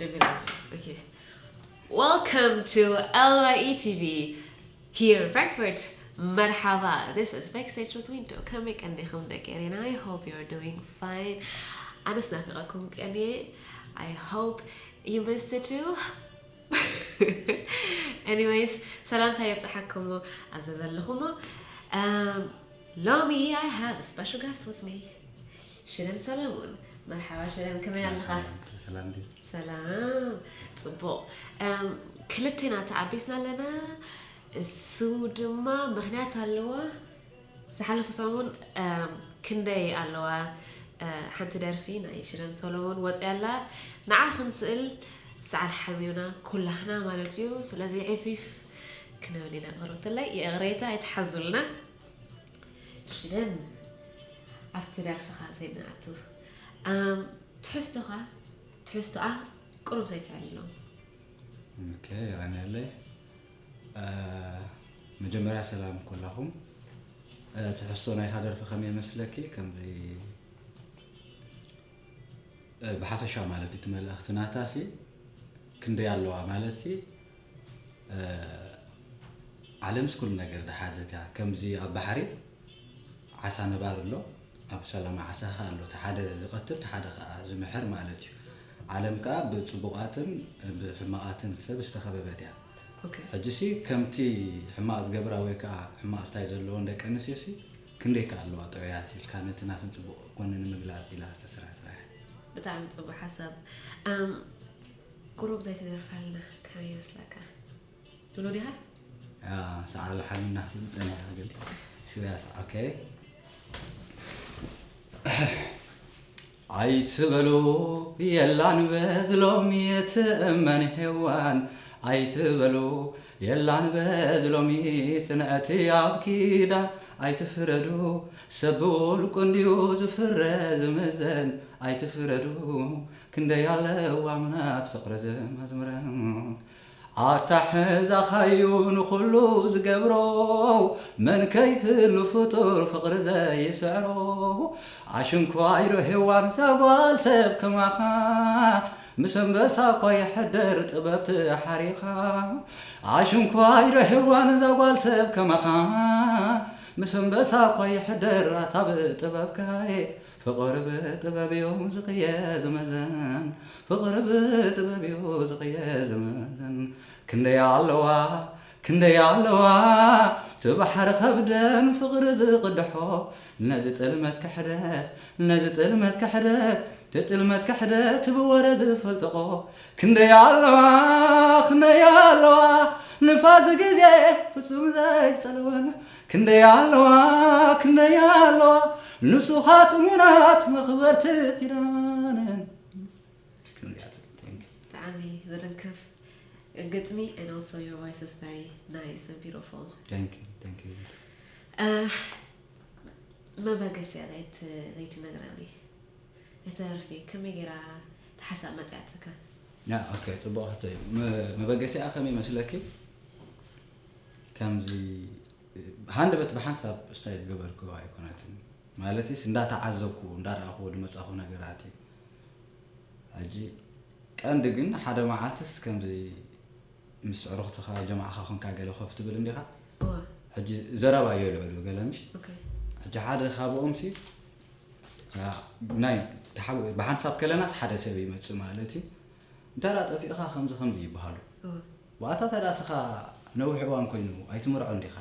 Okay. Welcome to L Y E T V here in Frankfurt. መርሓባ. This is Backstage with Window. ከመይ ቀኒኹም ደቂ ኤሬና? I hope you're doing fine. ኣነስ ናፊቐኩም ቀንየ። I hope you missed it too. Anyways, ሰላምታ የብጽሓኩም ኣብዚ ዘለኹሞ። Um, ሎሚ I have a special guest with me. ሽደን ሰለሙን። መርሓባ ሽደን፣ ከመይ ኣለኻ? ሰላም ድዩ? ሰላም። ጽቡቕ። Um፣ ክልቴና ተዓቢስና ኣለና። እሱ ድማ ምኽንያት ኣለዎ። ዝሓለፈ ሰሙን፣ um፣ ክንደይ ኣለዋ፣ uh፣ ሓንቲ ደርፊ ናይ ሽደን ሰሎሞን ወፂኣ ኣላ። ንዓ ክንስእል ሰዓር ሓሚምና ኩላህና ማለት እዩ። ስለዚ ዒፊፍ ክንብል ኢና። ቅርብትለይ ይቕሬታ ኣይትሓዙልና። ሽደን ኣብቲ ደርፍኻ ዘይንኣቱ። Um፣ ትሕዝቶኻ፣ ትሕዝቶኣ ቁሩብ ዘይትዕልሎ። ኦኬ፣ የቐንየለይ። እ፣ መጀመርያ ሰላም ኩላኹም። እ፣ ትሕዝቶ ናይታ ደርፊ ከመይ ይመስለኪ? ከምዚ፣ እ፣ ብሓፈሻ ማለት እቲ መልእኽቲ ናታሲ ክንደይ ኣለዋ ማለትሲ፣ እ፣ ዓለምስ ኩሉ ነገር ዝሓዘት እያ። ከምዚ ኣብ ባሕሪ ዓሳ ነባሪ ኣሎ፣ ኣብ ሰላማ ዓሳ ኸኣ ኣሎ። እቲ ሓደ ዝቐትል፣ እቲ ሓደ ኸኣ ዝምሕር ማለት እዩ። ዓለም ከኣ ብጽቡቓትን ብሕማቓትን ሰብ ዝተኸበበት እያ። ኦኬ። ሕጂሲ ከምቲ ሕማቕ ዝገብራ ወይ ከኣ ሕማቕ ስታይ ዘለወን ደቂ ኣንስትዮሲ ክንደይ ከኣ ኣለዋ ጥዑያት ኢልካ ነቲ ናተን ጽቡቕ ጎኒ ንምግላጽ ኢላ ዝተሰርሐ ስራሕ። ብጣዕሚ ጽቡቕ ሓሳብ። ኣም፣ ቁሩብ ዘይትደርፋልና ከመይ ይመስለካ? ትብሎ ዲኻ? ያ፣ ሰዓል ሓሚና ክትብል ጸኒሓ ግን። ሽውያ ሰዓ-፣ ኦኬ። ኣይትበሉ የላን በዝ ሎሚ ትእመን ሄዋን፣ ኣይትበሉ የላን በዝ ሎሚ ጽንዕቲ ኣብ ኪዳን፣ ኣይትፍረዱ ሰብ ብውልቁ እንድዩ ዝፍረ ዝምዘን፣ ኣይትፍረዱ ክንደይ ኣለዋ ምናት ፍቕሪ ዝመዝምረን። ኣታ ሕዛኻዩ ንኹሉ ዝገብሮ፣ መን ከይህሉ ፍጡር ፍቕሪ ዘይስዕሮ። ኣሽንኳይዶ ሄዋን እዛ ጓል ሰብ ከማኻ፣ ምስ ኣንበሳ እኳ ይሕደር ጥበብ ትሓሪኻ። ኣሽንኳይዶ ሄዋን እዛ ጓል ሰብ ከማኻ፣ ምስ ኣንበሳ እኳ ይሕደር ኣታ ብጥበብካየ። ፍቕሪ ብጥበብ እዩ ዝቕየ ዝመዘን፣ ፍቕሪ ብጥበብ እዩ ዝቕየ ዝመዘን። ክንደይ ኣለዋ፣ ክንደይ ኣለዋ፣ እቲ ባሕሪ ከብደን ፍቕሪ ዝቕድሖ። ነዚ ጥልመት ክሕደት፣ ነዚ ጥልመት ክሕደት፣ እቲ ጥልመት ክሕደት ብወረ ዝፈልጥቖ። ክንደይ ኣለዋ፣ ክንደይ ኣለዋ፣ ንፋስ ግዜ ፍጹም ዘይጸለወን። ክንደይ ኣለዋ፣ ክንደይ ኣለዋ፣ ንጹሃት እሙናት መኽበርቲ ኪዳነን። ብጣዕሚ ዘደንክፍ ግጥሚ፣ and also your voice is very nice and beautiful. Thank you, thank you. እ፣ መበገስያ ዘይት-፣ ዘይትነግረኒ? እታ ደርፊ ከመይ ጌራ ተሓሳብ መጽያትካ? ያ፣ ኦኬ፣ ጽቡቕ ሕቶ እዩ። መ-፣ መበገሲኣ ከመይ መስለኪ? ከምዚ ሃንደበት ብሓንሳብ ስታይ ዝገበርክዋ ኣይኮነትን። ማለትስ እንዳተዓዘብኩ፣ እንዳረኣኽዎ ዝመጻኹ ነገራት እዩ። ሕጂ ቀንዲ ግን ሓደ መዓልትስ ከምዚ ምስ ኣዕሩኽትኻ ጀማዕኻ ኮንካ ገለ ኮፍ ትብል እንዲኻ። እወ። ሕጂ ዘረባ እዮ ልዕሉ ገለ ምሽ? ኦኬ። ሕጂ ሓደ ካብኦምሲ፣ ያ፣ ናይ ተሓው-፣ ብሓንሳብ ከለናስ ሓደ ሰብ ይመጽእ ማለት እዩ። እንተ ደኣ ጠፊእኻ ከምዚ ከምዚ ይበሃሉ። እወ። ብኣታ እንተ ደኣ ስኻ ነዊሕ እዋን ኮይኑ ኣይትምርዖ እንዲኻ።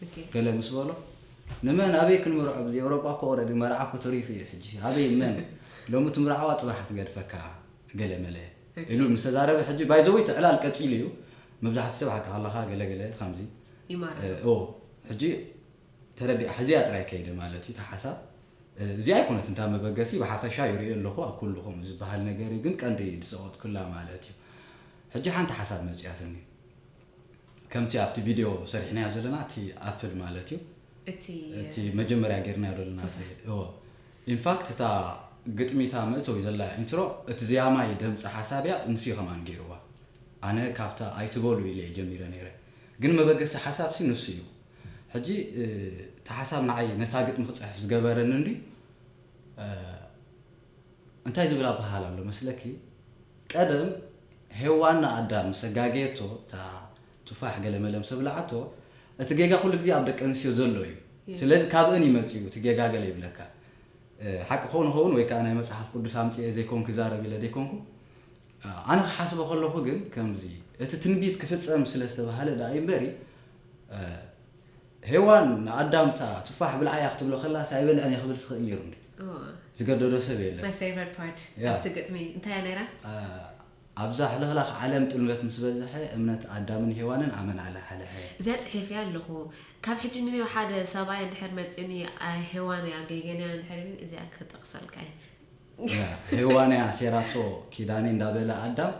ኦኬ። ገለ ምስ በሎ፣ ንመን ኣበይ ክንምርዖ? ኣብዚ ኤውሮጳ እኮ ኦረዲ መርዓ እኮ ተሪፉ እዩ ሕጂ። ኣበይ መን? ሎሚ ትምርዓዋ ጽባሕ ትገድፈካ ገለ መለ ኦኬ። ኢሉ ምስ ተዛረበ ሕጂ ባይ ዘ ወይ እቲ ዕላል ቀጺሉ እዩ። መብዛሕትኡ ሰብ ሓቂ ከለኻ ገለ ገለ ከምዚ ይማረር። እ፣ ኦ፣ ሕጂ ተረዲኣ፣ ሕዚኣ ጥራይ ከይደ ማለት እዩ፣ እቲ ሓሳብ። እ፣ እዚኣ ኣይኮነትን እታ መበገሲ፣ ብሓፈሻ ይርእዮ ኣለኹ፣ ኣብ ኩሉ ከምኡ ዝበሃል ነገር እዩ፣ ግን ቀንዲ ዝሰቐጥኩላ ማለት እዩ። ሕጂ ሓንቲ ሓሳብ መጺኣትኒ። ከምቲ ኣብቲ ቪድዮ ሰሪሕናዮ ዘለና፣ እቲ ኣፕል ማለት እዩ። እቲ እቲ መጀመርያ ጌርናዮ ዘለና፣ እቲ፣ እዎ። ኢንፋክት፣ እታ ግጥሚታ መእተዊ ዘላ ኢንትሮ፣ እቲ ዜማይ ደምፂ ሓሳብ እያ፣ ንሱ እዩ ከማን ገይርዋ። ኣነ ካብታ ኣይትበሉ ኢለ እየ ጀሚረ ነይረ። ግን መበገሲ ሓሳብ ሲ ንሱ እዩ። ሕጂ፣ እ፣ እቲ ሓሳብ ንዓይ ነታ ግጥሚ ክፅሕፍ ዝገበረኒ እንዲ፣ እ፣ እንታይ ዝብል ኣበሃህላ ኣሎ መስለኪ? ቀደም ሄዋን ንኣዳም ምስ ኣጋገየቶ፣ እታ ቱፋሕ ገለ መለ ምስ ኣብልዓቶ፣ እቲ ጌጋ ኩሉ ግዜ ኣብ ደቂ ኣንስትዮ ዘሎ እዩ። ስለዚ ካብእን እዩ መጺኡ እቲ ጌጋ ገለ ይብለካ። ሓቂ ክኸውን ይኸውን ወይ ከዓ ናይ መጽሓፍ ቅዱስ ኣምጺኤ ዘይኮንኩ ይዛረብ ኢለ ዘይኮንኩ፣ ኣነ ክሓስቦ ከለኹ ግን ከምዚ እቲ ትንቢት ክፍጸም ስለ ዝተባህለ ደኣ እዩ እምበሪ፣ ሄዋን ንኣዳም እታ ቱፋሕ ብልዓያ ክትብሎ ከላስ ኣይበልዕን እየ ክብል ዝኽእል ነይሩ እንዲ ዝገደዶ ሰብ የለን። My favorite part Yeah. ኣብቲ ግጥሚ እንታይ እያ ነይራ? ኣብዛ ሕልኽላኽ ዓለም ጥልመት ምስ በዝሐ እምነት ኣዳምን ሄዋንን ኣመን ኣለሓለሐ። እዚኣ ጽሒፍያ ኣለኹ። ካብ ሕጂ ንዮ ሓደ ሰብኣይ እንድሕር መጺኡኒ፣ ኣ፣ ሄዋን እያ ገይገንያ እንድሕር ኢሉኒ፣ እዚኣ ክጠቕሰልካ እየ። ያ፣ ሄዋን እያ ሴራቶ ኪዳነይ እንዳበለ ኣዳም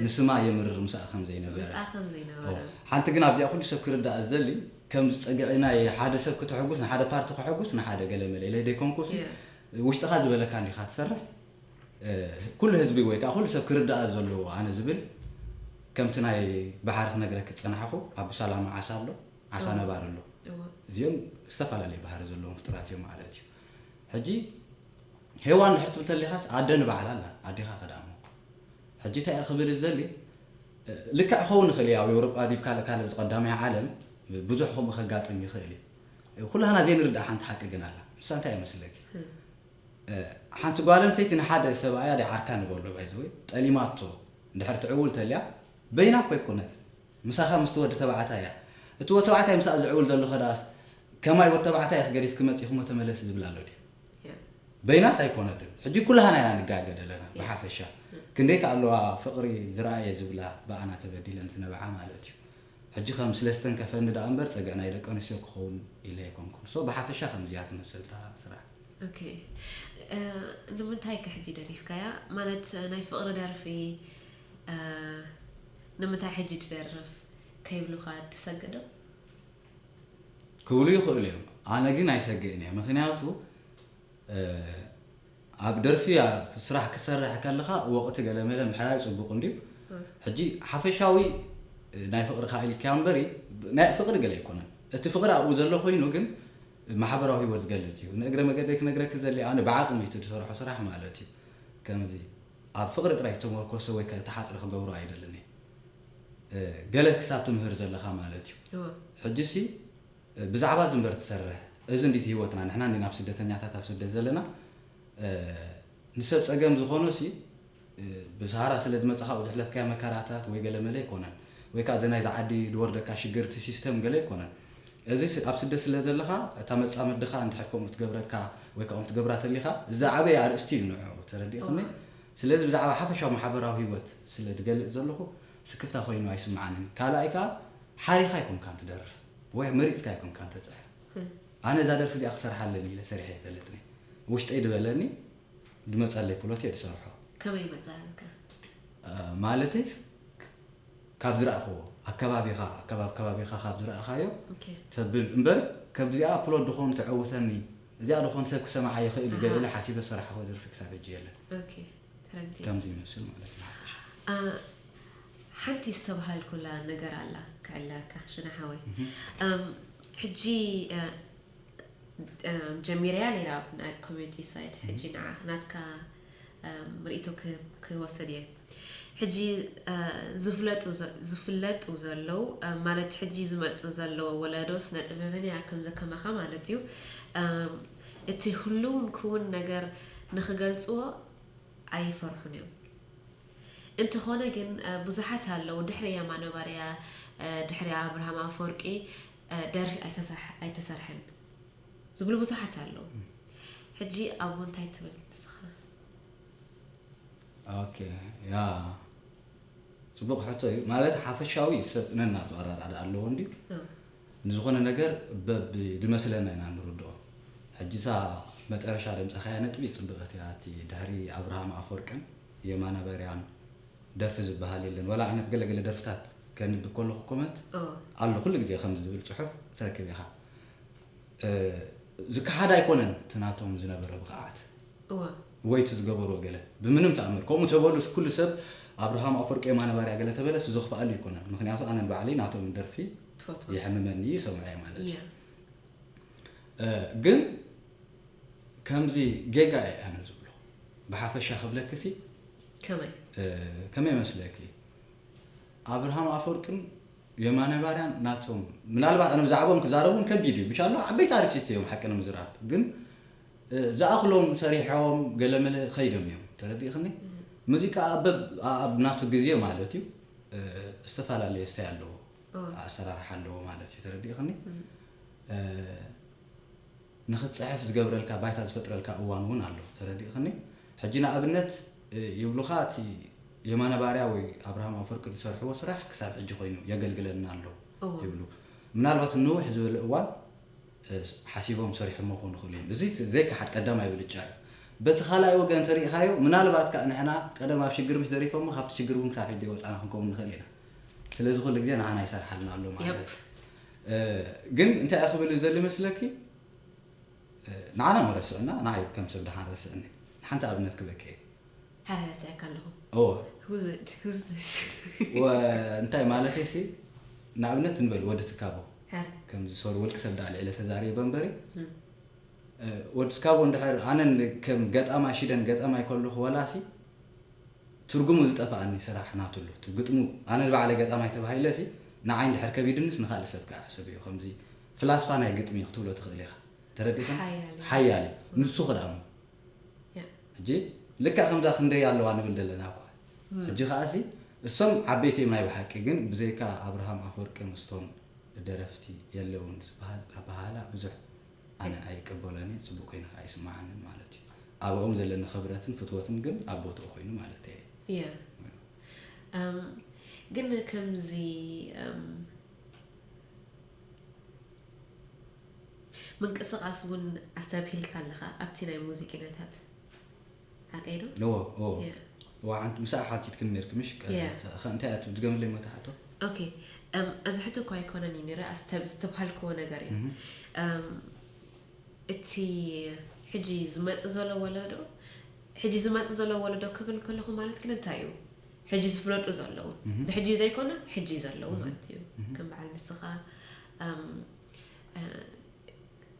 ንስማ የምርር ምስኣ ከም ዘይነበረ። ምስኣ ከም ዘይነበረ። ሓንቲ ግን ኣብዚኣ ኩሉ ሰብ ክርዳእ ዝደሊ፣ ከም ዝጸግዒ ናይ ሓደ ሰብ ክተሐጉስ፣ ንሓደ ፓርቲ ከሐጉስ፣ ንሓደ ገለ መለ ኢለ ደይኮንኩሲ፣ ያ። ውሽጥኻ ዝበለካ እንዲኻ ትሰርሕ። ኩሉ ህዝቢ ወይ ከዓ ኩሉ ሰብ ክርዳእ ዘለዎ ኣነ ዝብል፣ ከምቲ ናይ ባሕሪ ክነግረክ ዝጸናሕኩ፣ ኣቡ ሰላማ ዓሳ ኣሎ፣ ዓሳ እዎ። ነባሪ ኣሎ። እዎ። እዚኦም ዝተፈላለየ ባህሪ ዘለዎም ፍጡራት እዮም ማለት እዩ። ሕጂ ሄዋን ድሕር ትብል ተሊኻስ ኣደ ንባዕላ ኣላ፣ ኣዴኻ ከዳሞ። ሕጂ እንታይ እየ ክብል ዝደሊ፣ ልክዕ ክኸውን ይኽእል እዩ፣ ኣብ ኤውሮጳ ዲብ ካልእ ካልእ ቀዳማይ ዓለም ብዙሕ ከምኡ ከጋጥም ይኽእል እዩ። ኩላህና ዘይንርዳእ ሓንቲ ሓቂ ግን ኣላ። ንሳ እንታይ ይመስለኪ? ሓንቲ ጓል ኣንስተይቲ ንሓደ ሰብኣያ ደ ዓርካ ንበሎ ባይዘወይ ጠሊማቶ እንድሕር ትዕውል ተልያ በይና እኮ ኣይኮነትን። ምሳኻ ምስቲ ወዲ ተባዕታይ እያ። እቲ ወዲ ተባዕታይ ምሳኣ ዝዕውል ዘሎ ከዳስ ከማይ ወዲ ተባዕታይ እያ ክገዲፍ ክመጽእ ክሞ ተመለስ ዝብል ኣሎ ድዩ? ያ። በይናስ ኣይኮነትን። ሕጂ ኩላህና ኢና ንጋገ ዘለና ያ። ብሓፈሻ። ክንደይ ከ ኣለዋ ፍቕሪ ዝረኣየ ዝብላ ብኣና ተበዲለን ዝነብዓ ማለት እዩ። ሕጂ ከም ስለ ዝተንከፈኒ ደኣ እምበር ጸግዒ ናይ ደቂ ኣንስትዮ ክኸውን ኢለ ኣይኮንኩን። ሶ ብሓፈሻ ከምዚኣ ትመስል እታ ስራሕ። ኦኬ። እ፣ ንምንታይ ከ ሕጂ ደሪፍካያ? ማለት ናይ ፍቕሪ ደርፊ፣ እ፣ ንምንታይ ሕጂ ትደርፍ ከይብሉኻ ትሰግእ ዶ? ክብሉ ይኽእሉ እዮም። ኣነ ግን ኣይሰግእን እየ። ምኽንያቱ እ፣ ኣብ ደርፊ ያ-፣ ስራሕ ክሰርሕ ከለኻ ወቕቲ ገለ መለ ምሕራይ ጽቡቕ እንድዩ። ሕጂ ሓፈሻዊ ናይ ፍቕሪ ከኣ ኢልካዮ እምበሪ ናይ ፍቕሪ ገለ ኣይኮነን። እቲ ፍቕሪ ኣብኡ ዘሎ ኮይኑ ግን ማሕበራዊ ህይወት ዝገልጽ እዩ። ንእግረ መገደይ ክነግረኪ ዘለ ኣነ ብዓቕሚ እቲ ዝሰርሖ ስራሕ ማለት እዩ። ከምዚ ኣብ ፍቕሪ ጥራይ ዝተመርኮሰ ወይ ከ ተሓጽረ ክገብሮ ኣይደልን እየ። እ፣ ገለ ክሳብ ትምህር ዘለኻ ማለት እዩ። እወ። ሕጂ ሲ ብዛዕባ እዚ እምበር ትሰርሕ። እዚ እንዲት ህይወትና ንሕና እንዲና ኣብ ስደተኛታት ኣብ ስደት ዘለና። እ፣ ንሰብ ጸገም ዝኾኖ ሲ እ፣ ብሰሃራ ስለ ዝመጻኻ ኣብ ዘሕለፍካዮ መከራታት ወይ ገለ መለ ኣይኮነን። ወይ ከኣ እዚ ናይዚ ዓዲ ዝወርደካ ሽግር እቲ ሲስተም ገለ ኣይኮነን። እዚ ስ-፣ ኣብ ስደት ስለ ዘለኻ እታ መጻምድኻ እንድሕር ከምኡ ትገብረካ ወይ ከኣ ከምኡ ትገብራ ተሊኻ ዝዓበየ ኣርእስቲ እዩ ንዕኡ ተረዲእኽኒ። እወ። ስለዚ ብዛዕባ ሓፈሻዊ ማሕበራዊ ህይወት ስለ ዝገልጽ ዘለኹ ስክፍታ ኮይኑ ኣይስምዓንን። ካልኣይ ከኣ ሓሪኻ ኣይኮንካን ትደርፍ ወይ መሪጽካ ኣይኮንካን ተጽሕፍ። ኣነ እዛ ደርፊ እዚኣ ክሰርሓ ኣለኒ ኢለ ሰሪሐ ይፈልጥኒ። ውሽጠይ ዝበለኒ ዝመጸለይ ፕሎት እየ ዝሰርሖ። ከመይ መጻልካ? እ፣ ማለተይ ካብ ዝረኣኽዎ ኣከባቢኻ ኣከባቢ ከባቢኻ ካብ ዝረኣኻዮ ኦኬ። ተብል እምበር ከምዚኣ ፕሎት ድኾን ተዕውተኒ እዚኣ ድኾን ሰብ ክሰምዓ ይኽእል እዩ ገለ ኢለ ሓሲበ ዝሰራሕኽዎ ደርፊ ክሳብ ሕጂ የለን። ኦኬ። ተረዲእ። ከምዚ ይመስል ማለት እዩ ሓፈሻ። እ፣ ሓንቲ ዝተባሃልኩላ ነገር ኣላ ክዕለካ ሽነ ሓወይ። እም፣ ሕጂ፣ እ፣ እ፣ ጀሚረያ ነይራ ኣብ ናይ ኮሚኒቲ ሳይት። ሕጂ ንዓ ናትካ፣ እ፣ ርእይቶ ክህብ-፣ ክወስድ እየ። ሕጂ፣ እ፣ ዝፍለጡ ዘ-፣ ዝፍለጡ ዘለዉ፣ እ፣ ማለት ሕጂ ዝመጽእ ዘለዎ ወለዶ ስነ ጥበበኛ ከምዚ ከማኻ ማለት እዩ። እ፣ እቲ ህሉውን ክውን ነገር ንኽገልጽዎ ኣይፈርሑን እዮም። እንተኾነ ግን፣ እ፣ ብዙሓት ኣለዉ፣ ድሕሪ የማነ ባርያ፣ እ፣ ድሕሪ ኣብርሃም ኣፈወርቂ፣ እ፣ ደርፊ ኣይተሳሕ-፣ ኣይተሰርሐን ዝብሉ ብዙሓት ኣለዉ። ሕጂ ኣብኡ እንታይ ትብል ንስኻ? ኦኬ፣ ያ፣ ጽቡቕ ሕቶ እዩ። ማለት ሓፈሻዊ ሰብ ነናቱ ኣረዳድኣ ኣለዎ እንድዩ። እ። ንዝኾነ ነገር በብዝመስለና ኢና ንርድኦ። ሕጂ እዛ መጨረሻ ደምጻኻያ ነጥቢ ጽብቕቲ እያ። እቲ ድሕሪ ኣብርሃም ኣፈወርቅን የማነ ባርያን ደርፊ ዝበሃል የለን። ዋላ ኣነ ገለ ገለ ደርፍታት ከንብብ ከለኹ ኮመንት ኦ። ኣሎ፣ ኩሉ ግዜ ከምዚ ዝብል ጽሑፍ ትረክብ ኢኻ። እ፣ ዝከሓድ ኣይኮነን እቲ ናቶም ዝነበረ ብቕዓት እወ። ወይ እቲ ዝገበርዎ ገለ ብምንም ተኣምር። ከምኡ ተበሉ ኩሉ ሰብ ኣብርሃም ኣፈወርቂ የማነ ባርያ ገለ ተበለስ ዘኽፍኣሉ ኣይኮነን። ምኽንያቱ ኣነ ንባዕለይ ናቶም ደርፊ ትፈትዎ። የሕምመኒ ይሰምዖ እየ ማለት እዩ። እያ። እ፣ ግን ከምዚ ጌጋ እየ ኣነ ዝብሎ። ብሓፈሻ ክብለክሲ ከመይ? ከመይ መስለኪ ኣብርሃም ኣፈወርቅን የማነ ባርያን ናቶም ምናልባት ኣነ ብዛዕባኦም ክዛረቡን ከቢድ እዩ ብቻ ኣሎ ዓበይቲ ኣርቲስት እዮም ሓቂ ንምዝራብ ግን ዝኣኽሎም ሰሪሖም ገለመለ ከይዶም እዮም ተረዲእኽኒ ሙዚቃ ኣብ ናቱ ግዜ ማለት እዩ ዝተፈላለየ ስታይ ኣለዎ ኣሰራርሓ ኣለዎ ማለት እዩ ተረዲእኽኒ ንኽትፅሕፍ ዝገብረልካ ባይታ ዝፈጥረልካ እዋን እውን ኣሎ ተረዲእኽኒ ሕጂ ንኣብነት ይብሉኻ እቲ የማነ ባርያ ወይ ኣብርሃም ኣፈወርቂ ዝሰርሕዎ ስራሕ ክሳብ ሕጂ ኮይኑ የገልግለና ኣሎ ይብሉ ምናልባት ንውሕ ዝበለ እዋን ሓሲቦም ሰሪሖሞ ክኾኑ ይኽእሉ እዮም እዚ ዘይከሓድ ቀዳማይ ብልጫ እዩ በቲ ካልኣይ ወገን እንተሪኢኻዮ ምናልባት ከዓ ንሕና ቀደም ኣብ ሽግር ምሽ ደሪፎሞ ካብቲ ሽግር እውን ክሳብ ሕጂ ወፃና ክንከውን ንኽእል ኢና ስለዚ ኩሉ ግዜ ንዓና ይሰርሓልና ኣሎ ማለት ግን እንታይ ክብል እዩ ዘሎ ይመስለኪ ንዓና መረስዕና ንዓይ ከም ሰብ ድሓን ረስዕኒ ሓንቲ ኣብነት ክበኪ እየ ሓረ ረስዐካ ኣለኹ ኦ እንታይ ማለት ሲ ንኣብነት ንበል ወዲ ትካቦ ከምዚ ሰሩ ውልቂ ሰብ ዳኣ ልዕለ ተዛሪበ እምበሪ ወዲ ትካቦ እንድሕር ኣነ ከም ገጣማይ ሽደን ገጣማይ ከለኹ ወላሲ ትርጉሙ ዝጠፍኣኒ ስራሕ ናቱ ኣሎ እቲ ግጥሙ ኣነ ንባዕለ ገጣማይ ተባሂለ ሲ ንዓይ እንድሕር ከቢድንስ ንካልእ ሰብ ከዓ ሕሰብዮ ከምዚ ፍላስፋ ናይ ግጥሚ ክትብሎ ትኽእል ኢኻ ተረዲእኽን ሓያል እዩ ንሱ ክዳሞ ሕጂ ልክዕ ከምዛ ክንደይ ኣለዋ ንብል ዘለና እኳ ሕጂ ከዓሲ እሶም ዓበይቲ እዮም ናይ ብሓቂ ግን ብዘይካ ኣብርሃም ኣፈወርቂ ምስቶም ደረፍቲ የለውን ዝበሃል ኣበሃህላ ብዙሕ ኣነ ኣይቀበሎን እየ ፅቡቅ ኮይኑ ከዓ ኣይስማዓንን ማለት እዩ ኣብኦም ዘለኒ ክብረትን ፍትወትን ግን ኣብ ቦትኡ ኮይኑ ማለት እየ ግን ከምዚ ምንቅስቃስ እውን ኣስተብሂልካ ኣለኻ ኣብቲ ናይ ሙዚቀኛታት ሓቀይ ዶ? እዎ እዎ እዎ ሓንቲ ምሳኣ ሓቲትክኒ ነርኪ ምሽ እንታይ እያ ትድገምለይ ሞታ ሓቶ ኦኬ እዚ ሕቶ እኮ ኣይኮነን እዩ ነረ ዝተብሃልክዎ ነገር እዩ እቲ ሕጂ ዝመጽእ ዘሎ ወለዶ ሕጂ ዝመጽእ ዘሎ ወለዶ ክብል ከለኹ ማለት ግን እንታይ እዩ ሕጂ ዝፍለጡ ዘለዉ ብሕጂ ዘይኮነ ሕጂ ዘለዉ ማለት እዩ ከም በዓል ንስኻ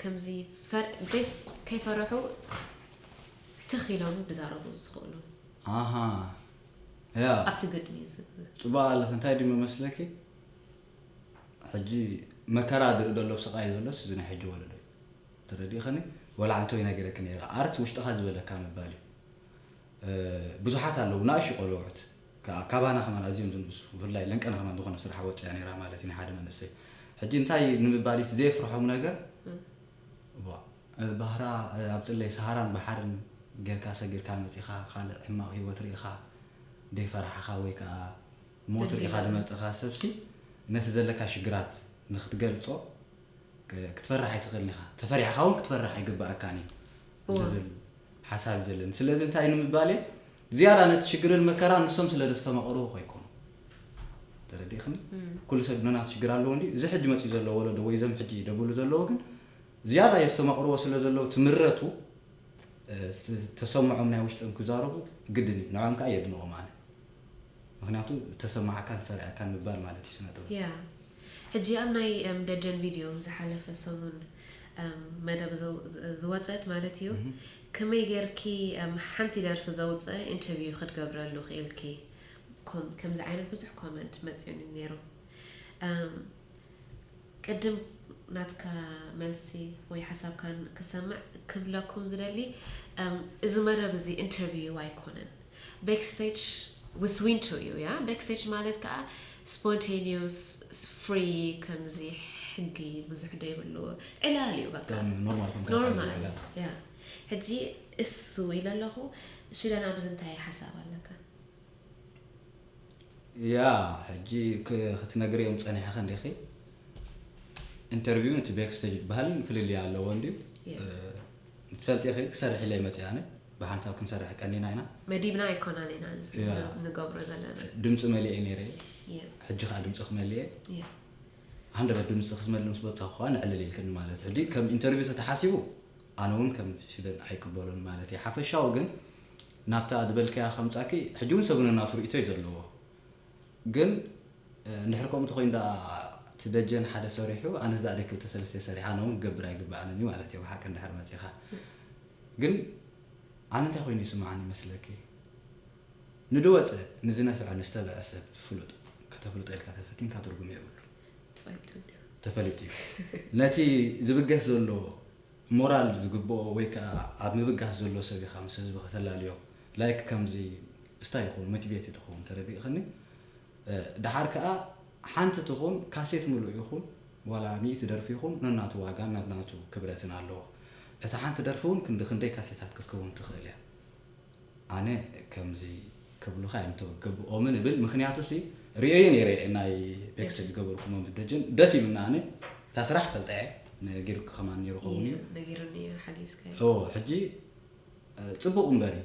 ከምዚ ከይፈርሑ ትኽ ኢሎም ዝዛረቡ ዝኽእሉ ኣሃ ያ ኣብቲ ግድሚ ጽቡቕ ኣለኺ እንታይ ድዩ መመስለኪ ሕጂ መከራ ዝርኢ ዘሎ ስቓይ ዘሎስ እዚ ናይ ሕጂ ወለዶ እዩ ተረዲእኽኒ ወላ ዓንተወይ ነጊረኪ ነይረ ኣርት ውሽጥኻ ዝበለካ ምባል እዩ ብዙሓት ኣለዉ ናእሹ ቆልዑት ካባና ከማን ኣዝዮም ዝንእሱ ብፍላይ ለንቀና ከማን ዝኾነ ስራሕ ወፅያ ነይራ ማለት እዩ ንሓደ መንእሰይ ሕጂ እንታይ ንምባል እዩ ዘየፍርሖም ነገር ባህራ ኣብ ፅለይ ሰሃራን ባሓርን ጌርካ ሰጊርካ መፂኻ ካልእ ሕማቕ ሂወት ርኢኻ ደይፈራሕኻ ወይ ከዓ ሞት ርኢኻ ድመፅኻ ሰብሲ ነቲ ዘለካ ሽግራት ንክትገልፆ ክትፈርሕ ኣይትኽእልን ኢኻ ተፈሪሕኻ እውን ክትፈርሕ ኣይግባኣካን እዩ ዝብል ሓሳብ ዘለኒ ስለዚ እንታይ ንምባል ዝያዳ ነቲ ሽግርን መከራን ንሶም ስለ ዘስተማቕርዎ ኮይኮኑ ተረዲእኽኒ ኩሉ ሰብ ነናቱ ሽግር ኣለዎ እንዲ እዚ ሕጂ መፅኡ ዘለዎ ወለዶ ወይ እዞም ሕጂ ደብሉ ዘለዎ ግን ዝያዳ የስተማቕርዎ ስለ ዘለዉ ትምረቱ ተሰምዖም ናይ ውሽጦም ክዛረቡ ግድን እዩ ንዖም ከዓ የድንቖም ኣነ ምክንያቱ ተሰማዕካን ሰሪዕካን ምባል ማለት እዩ ስነ ጥበብ ያ ሕጂ ኣብ ናይ ደጀን ቪድዮ ዝሓለፈ ሰሙን መደብ ዝወፀት ማለት እዩ ከመይ ጌርኪ ሓንቲ ደርፊ ዘውፅእ ኢንተርቪው ክትገብረሉ ክኢልኪ ከምዚ ዓይነት ብዙሕ ኮመንት መፅኡኒ ነይሩ ቅድም ናትካ መልሲ ወይ ሓሳብካን ክሰምዕ ክብለኩም ዝደሊ እዚ መደብ እዚ ኢንተርቪው ኣይኮነን backstage with winter እዩ ያ backstage ማለት ከዓ spontaneous free ከምዚ ሕጊ ብዙሕ ዘይብሉ ዕላል እዩ በቃ ኖርማል ያ ሕጂ እሱ ኢለ ኣለኹ ሽደን ኣብዚ እንታይ ሓሳብ ኣለካ ያ ሕጂ ክትነግርዮም ፀኒሕኸ እንዲኺ ኢንተርቪውን እቲ ቤክስቴጅ ዝበሃልን ፍልልይ ኣለዎ እንድዩ ትፈልጢ ኸ ክሰርሕ ኢለ ይመፅእ ኣነ ብሓንሳብ ክንሰርሕ ቀኒና ኢና መዲብና ኣይኮናን ኢና ንገብሮ ዘለና ድምፂ መሊአ ነይረ ሕጂ ከዓ ድምፂ ክመልአ ሃንደበት ድምፂ ክትመልእ ምስ በፃኹ ከዓ ንዕልል ኢልክኒ ማለት ሕጂ ከም ኢንተርቪው ተተሓሲቡ ኣነ እውን ከም ሽደን ኣይቅበሎን ማለት እዩ ሓፈሻዊ ግን ናብታ ዝበልካያ ከምፃኪ ሕጂ እውን ሰብ ነናቱ ርእቶ እዩ ዘለዎ ግን እንድሕር ከምኡ ተኮይኑ ዳ እቲ ደጀን ሓደ ሰሪሑ ኣነስ ዳ ክልተ ሰለስተ ሰሪሓ ኣነ እውን ክገብር ኣይግበኣንን እዩ ማለት እዩ ብሓቂ እንድሕር መፂኻ ግን ኣነ እንታይ ኮይኑ ይስምዓኒ ይመስለኪ ንድወፀ ንዝነፍዐ ንዝተብዐ ሰብ ትፍሉጥ ከተፍልጦ ኢልካ ተፈቲንካ ትርጉም የብሉ። ተፈሊጡ እዩ። ነቲ ዝብገስ ዘሎ ሞራል ዝግብኦ ወይ ከዓ ኣብ ምብጋስ ዘሎ ሰብ ኢኻ ምስ ህዝቢ ከተላልዮ። ላይክ ከምዚ እስታይ ይኹን ሞቲቬትድ ይኸውን ተረዲእኽኒ። ደሓር ከዓ ሓንቲ ትኹን ካሴት ምሉእ ይኹን ዋላ ሚእቲ ደርፊ ይኹን ነናቱ ዋጋን ነናቱ ክብረትን ኣለዎ። እታ ሓንቲ ደርፊ እውን ክንዲ ክንደይ ካሴታት ክትከውን ትኽእል እያ። ኣነ ከምዚ ክብሉኻ እዮም ተገብኦምን እብል። ምክንያቱ ሲ ርእዮ ነይረ ናይ ቤክሰ ዝገበርኩሞ ምስ ደጀን ደስ ኢሉና። ኣነ እታ ስራሕ ፈልጠ እየ ነጊርኩ ከማን ነይሩ ኸውን እዩ። ነጊሩኒ እዩ ሓጊዝካ እዩ። ሕጂ ፅቡቕ እምበሪ።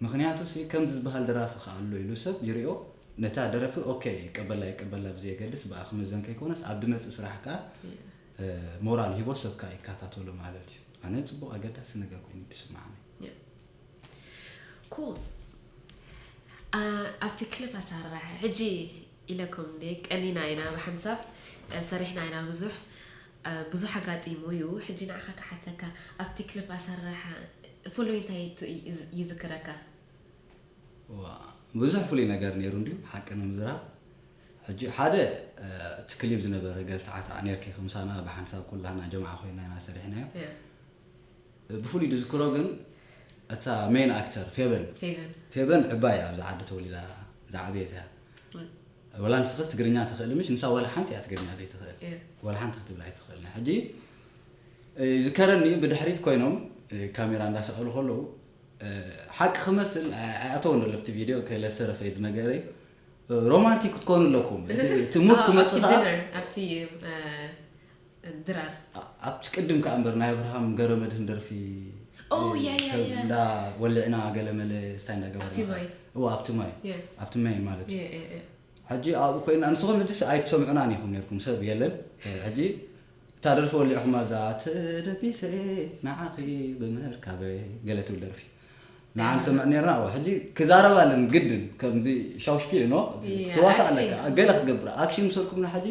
ምክንያቱ ሲ ከምዚ ዝበሃል ደራፊ ከኣሎ ኢሉ ሰብ ይሪኦ ነታ ደረፊ ኦኬ ይቀበላ ይቀበላ ብዘየገድስ ብኣ ክምዘን ከይኮነስ ኣብ ድመፅእ ስራሕ ከዓ ሞራል ሂቦ ሰብ ከዓ ይከታተሎ ማለት እዩ። ኣነ ፅቡቕ ኣገዳሲ ነገር ኮይኑ ትስማዓኒ። ኩል ኣብቲ ክሊፕ ኣሰራርሓ ሕጂ ኢለኩም እንደ ቀኒና ኢና ብሓንሳብ ሰሪሕና ኢና ብዙሕ ብዙሕ ኣጋጢሙ እዩ። ሕጂ ንዓኻ ክሓተካ ኣብቲ ክሊፕ ኣሰራርሓ ፍሉይ እንታይ ይዝክረካ? ብዙሕ ፍሉይ ነገር ነይሩ እንድዩ ሓቂ ንምዝራብ። ሕጂ ሓደ እቲ ክሊፕ ዝነበረ ገልተዓታ ነርኪ ከምሳና ብሓንሳብ ኩላና ጀምዓ ኮይና ኢና ሰሪሕናዮ። ብፍሉይ ዝዝክሮ ግን እታ ሜን ኣክተር ፌበን ፌበን ዕባይ ኣብዚ ዓዲ ተወሊዳ ዝዓበየት እያ። ወላ ንስኽስ ትግርኛ ትኽእል ምሽ ንሳ ወላ ሓንቲ እያ ትግርኛ ዘይትኽእል። ወላ ሓንቲ ክትብል ኣይትኽእል ሕጂ ይዝከረኒ ብድሕሪት ኮይኖም ካሜራ እንዳሰቐሉ ከለዉ ሓቂ ክመስል ኣይኣተወን ዘሎ ኣብቲ ቪድዮ ከለሰረፈ ዝነገረይ ሮማንቲክ ክትኮኑ ኣለኩም እቲ ሙድ ክመፅእ ኣብቲ ድራር ኣብቲ ቅድም ከዓ እምበር ናይ ኣብርሃም ገረመድህን ደርፊ እንዳ ወልዕና ገለመለ ስታይ እንዳገበርና ኣብቲ ማይ ኣብቲ ማይ ማለት እዩ። ሕጂ ኣብኡ ኮይና ንስኹም ሕጂ ኣይትሰምዑናን ኢኹም ነርኩም ሰብ የለን። ሕጂ እታ ደርፊ ወሊዕኹማ እዛ ተደቢሰ ንዓኺ ብምርካበይ ገለ ትብል ደርፊ ንዓ ንሰምዕ ነርና። ሕጂ ክዛረባለን ግድን ከምዚ ሻውሽፒል ኖ ክትዋሳእ ኣለካ ገለ ክትገብር ኣክሽን ምሰልኩምና ሕጂ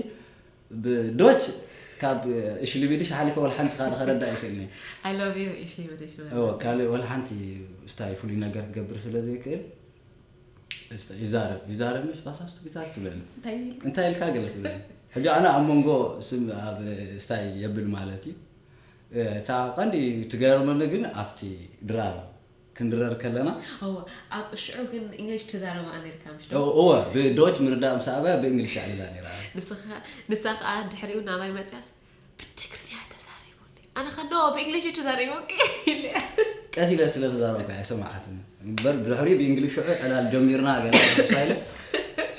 ብዶች ካብ እሽሊቢድሽ ሓሊፈ ወላ ሓንቲ ካለ ከረዳ ይኽእል እየ። I love you እሽሊቢድሽ ማለት ካልእ ወላ ሓንቲ ስታይ ፍሉይ ነገር ክገብር ስለ ዘይክእል ይዛረብ ይዛረብ ምሽ ባሳሱ ይዛረብ ትብለኒ እንታይ ኢልካ ገለ ትብለኒ። ሕጂ ኣነ ኣብ መንጎ ስም ኣብ ስታይ የብል ማለት እዩ። እታ ቀንዲ ትገርመኒ ግን ኣብቲ ድራር ክንድረር ከለና ኣብ ሽዑ ግን እንግሊሽ ትዛረባ ነርካ ምሽ እወ ብዶች ምርዳእ ምስ ኣበያ ብእንግሊሽ ኣዕልላ ነራ። ንሳ ከዓ ድሕሪኡ ናባይ መፅያስ ብትግርኛ ተዛሪቡ ኣነ ከዶ ብእንግሊሽ ተዛሪቡ ቀስ ኢለ ስለ ተዛረብኩ ኣይሰማዓትን እምበር ብድሕሪኡ ብእንግሊሽ ሽዑ ዕላል ጀሚርና ገለ ሳይለ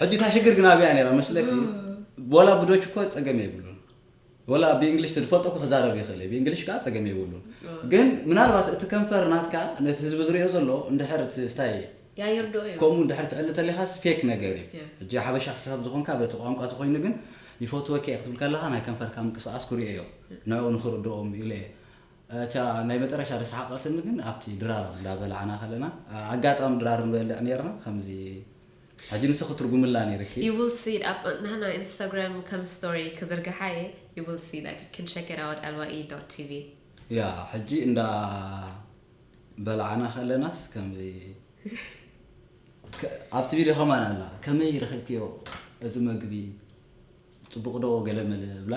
ሕጂ እታ ሽግር ግን ኣብያ ነራ መስለኪ። ወላ ብዶች እኮ ፀገም የብሉን ወላ ብእንግሊሽ ትፈልጦ ክዛረብ ይኽእል ብእንግሊሽ ከዓ ፀገም የብሉን። ግን ምናልባት እቲ ከንፈር ናትካ ነቲ ህዝቢ ዝሪኦ ዘሎ እንድሕር እቲ ስታይ ከምኡ እንድሕር ትዕሊ ተሊኻስ ፌክ ነገር እዩ። ሕጂ ሓበሻ ክሳብ ዝኾንካ በቲ ቋንቋ ተኮይኑ ግን ይፈትወኪ እየ ክትብል ከለካ ናይ ከንፈርካ ምንቅስቃስ ክሪኦ እዮ ንዕኡ ንክርድኦም ኢለ እየ። እታ ናይ መጠረሻ ደስሓቀትኒ ግን ኣብቲ ድራር እንዳበላዕና ከለና ኣጋጣሚ ድራር ንበልዕ ነርና ከምዚ ሕጂ ንስኺ ትርጉምላ ነይርኪ። You will see it up ንሕና ኢንስታግራም ከም ስቶሪ ክዝርግሓ እየ you will see that you can check it out L Y E dot T V. ያ ሕጂ እንዳ በላዕና ከለናስ ከምዚ ኣብቲ ቪድዮ ከማን ኣላ ከመይ ረኺብክዮ እዚ መግቢ ፅቡቕ ዶ ገለመለ ብላ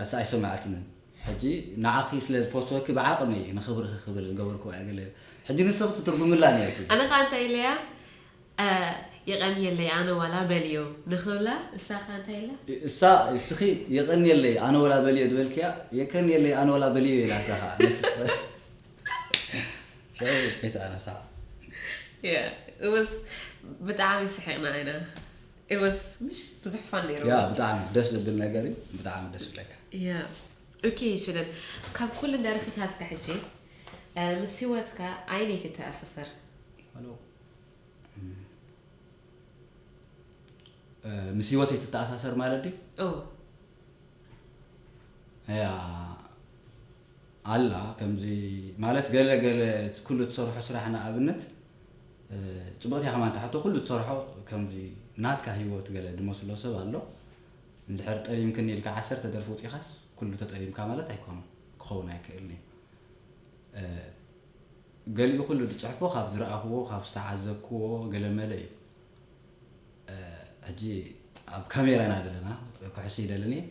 እሳ ኣይሰማዕትንን ሕጂ ንዓኺ ስለ ዝፈትወኪ ብዓቕመይ ንኽብርኺ ክብል ዝገበርክዎ እያ ገለ ሕጂ ንስኺ ትትርጉምላ ነርኪ ኣነ ኸዓ እንታይ ኢለያ የቐንየለይ ኣነ ዋላ በልዮ ንኽብላ እሳ ኸዓ እንታይ ኢላ እሳ እስኺ የቐንየለይ ኣነ ዋላ በልዮ ዝበልክያ የቀንየለይ ኣነ ዋላ በልዮ ኢላ እሳ ኸዓ ነቲ ሻው ከይተኣነሳ ብጣዕሚ ስሒቕና ኢና It was ምሽ ብዙሕ ፋን ነይሩ። ያ ብጣዕሚ ደስ ዝብል ነገር እዩ። ብጣዕሚ ደስ ይብለካ። ያ ኦኬ ሽደን ካብ ኩሉ ደርፍታትካ ሕጂ ምስ ህይወትካ ኣየነይቲ ተኣሳሰር? ምስ ህይወተይ ትተኣሳሰር ማለት ድዩ? ያ ኣላ ከምዚ ማለት ገለ ገለ ኩሉ ትሰርሖ ስራሕ ንኣብነት ፅቡቕቲ እያ ከማን ትሓቶ ኩሉ ትሰርሖ ከምዚ ናትካ ህይወት ገለ ድመስሎ ሰብ ኣሎ እንድሕር ጠሊምክኒ ኢልካ ዓሰርተ ደርፊ ውፂኻስ ኩሉ ተጠሊምካ ማለት ኣይኮኑን ክኸውን ኣይክእልን እዩ ገሊኡ ኩሉ ዝፅሕፎ ካብ ዝረኣኽዎ፣ ካብ ዝተዓዘብክዎ ገለ መለ እዩ። ሕጂ ኣብ ካሜራ ኢና ዘለና፣ ክሕሱ ይደልን እየ።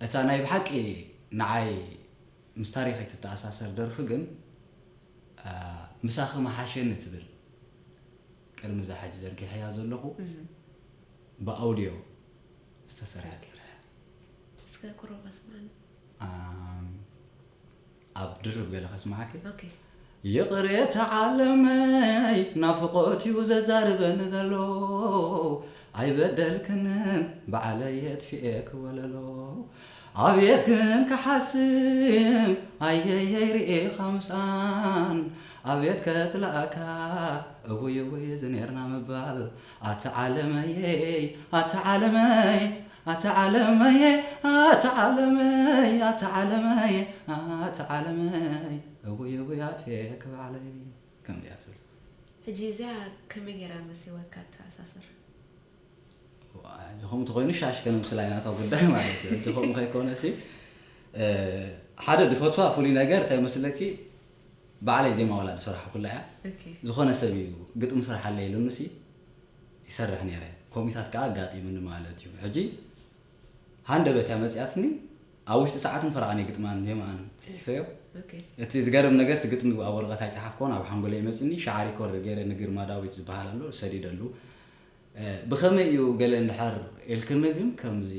እታ ናይ ብሓቂ ንዓይ ምስ ታሪኸይ ትተኣሳሰር ደርፊ ግን፣ ምሳኺ መሓሸኒ ትብል፣ ቅድሚ እዛ ሕጂ ዘርጊሐያ ዘለኹ ብኣውዲዮ ዝተሰርሐት ስራሕ። እስከ ቁሩብ ኣስማዕና። ኣብ ድርብ ገለ ከስማዓኪ። ኦኬ። ይቕሬታ ዓለመይ ናፍቖት እዩ ዘዛርበኒ ዘሎ። ኣይበደልክንን ባዕለይ የጥፍኤ ክወለሎ። ኣብየት ግን ክሓስም ኣየየይ ርኤኻ ምስኣን። ኣብየት ከጽላእካ እውይ እውይ እዚ ኔርና ምባል። ኣቲ ዓለመየይ ኣቲ ዓለመይ ኣቲ ዓለመየ ኣቲ ዓለመይ ኣቲ ዓለመየ ኣቲ ዓለመይ እውይ እውይ ኣጥፍኤ ክባዕለይ ከምዚኣ ትብል። ሕጂ እዚኣ ከመይ ገይራ ምስ ህይወትካ ትተኣሳሰር? ከምኡ ተኮይኑ ሻሽ ከነምስላ ኢና እታ ጉዳይ ማለት እዩ። ሕጂ ከምኡ ከይኮነ ሲ ሓደ ድፈትዋ ፍሉይ ነገር እንታይ መስለኪ፣ ባዕለይ ዜማ ዋላ ዝሰራሕኩላ እያ። ዝኾነ ሰብ እዩ ግጥሚ ስርሓለይ ኢሉኒ ሲ ይሰርሕ ነይረ። ኮሚታት ከዓ ኣጋጢሙኒ ማለት እዩ። ሕጂ ሃንደበት እያ መፅያትኒ። ኣብ ውሽጢ ሰዓትን ፈረቓን እየ ግጥማን ዜማኣን ፅሒፈዮ። እቲ ዝገርም ነገር እቲ ግጥሚ ኣብ ወረቐት ኣይፀሓፍኮን፣ ኣብ ሓንጎለይ መፅኒ። ሻዓ ሪኮርድ ገይረ ንግርማ ዳዊት ዝበሃል ኣሎ ሰዲደሉ። ብኸመይ እዩ ገለ እንድሕር ኢልክኒ ግን ከምዚ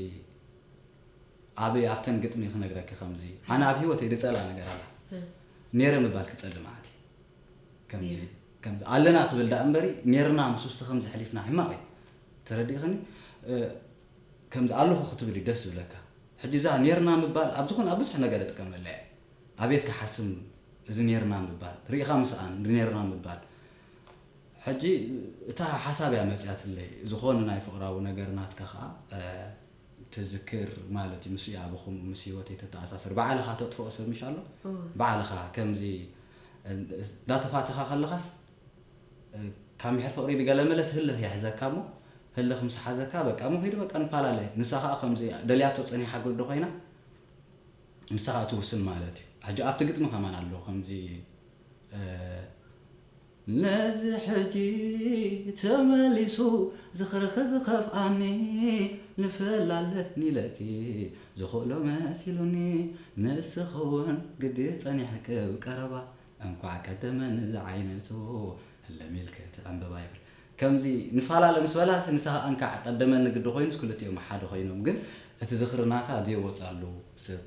ኣበይ ኣብተን ግጥሚ ክነግረኪ ከምዚ ኣነ ኣብ ህይወተይ ዝፀልኣ ነገር ኣላ። ነይረ ምባል ክፀልእ ማለት እዩ። ከምዚ ኣለና ክብል ዳኣ እምበሪ ነይርና ምስ ውስቲ ከምዚ ሕሊፍና ሕማቕ እዩ። ተረዲእኽኒ? ከምዚ ኣለኹ ክትብል እዩ ደስ ዝብለካ። ሕጂ እዛ ነይርና ምባል ኣብ ዝኾነ ኣብ ብዙሕ ነገር እጥቀመላ እየ። ኣቤት ክሓስም እዚ ነይርና ምባል ርኢኻ ምስኣን ነይርና ምባል። ሕጂ እታ ሓሳብ እያ መፅያትለይ። ዝኾነ ናይ ፍቕራዊ ነገር ናትካ ከዓ ትዝክር ማለት እዩ። ምስ እያ ብኹምኡ ምስ ህይወተይ ተተኣሳስር። ባዕልኻ ተጥፍኦ ሰብ ምሽ ኣሎ? ባዕልኻ ከምዚ እንዳተፋተኻ ከለኻስ ካብ ምሕር ፍቕሪ ድገለ መለስ ህልኽ ይሕዘካ እሞ ህልኽ ምስ ሓዘካ በቃ እሞ ሂዱ በቃ ንፈላለ። ንሳ ከዓ ከምዚ ደልያቶ ፀኒሓ ግዶ ኮይና ንሳ ከዓ ትውስን ማለት እዩ። ሕጂ ኣብቲ ግጥሚ ከማን ኣሎ ከምዚ ነዚ ሕጂ ተመሊሱ ዝኽርኺ ዝኸፍኣኒ ንፈላለ ኒለኪ ዝኽእሎ መሲሉኒ ንስኺ እውን ግዲ ጸኒሕኪ ብቀረባ እንኳዕ ቀደመኒ ዝዓይነቱ ህለም ኢልኪ እቲ ዕምበባ ይብል ከምዚ ንፈላለ ምስ በላስ ንስኻ እንካዕ ቀደመኒ ግዲ ኮይኑስ ክልቲኦም ሓደ ኮይኖም ግን እቲ ዝኽሪ ናታ ዘይወፃሉ ሰብ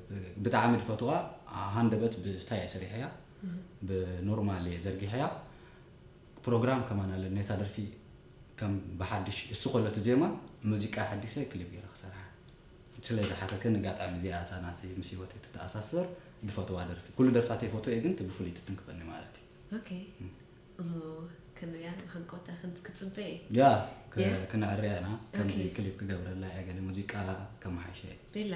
ብጣዕሚ ዝፈትዋ ሃንደበት ብስታይ እየ ሰሪሐያ ብኖርማል እየ ዘርጊሐያ ፕሮግራም ከማን ኣለኒ ነታ ደርፊ ከም ብሓድሽ እሱ ከሎ እቲ ዜማ ሙዚቃ ሓዲሰ ክሊፕ ገይረ ክሰርሓ ስለ ዝሓተተኒ ኣጋጣሚ እዚኣ እታ ናተይ ምስ ህይወተይ ትተኣሳሰር ዝፈትዋ ደርፊ ኩሉ ደርፍታተይ ይፈትዎ እየ ግን እቲ ብፍሉይ ትትንክፈኒ ማለት እዩ ኦኬ እሞ ክንሪኣ ብሃንቀውታ ክን- ክጽበ እየ ያ ክ- ክነዕርያ ኢና ከምዚ ኦኬ። ክሊፕ ክገብረላ እየ ገለ ሙዚቃ ከመሓይሸ እየ ቤላ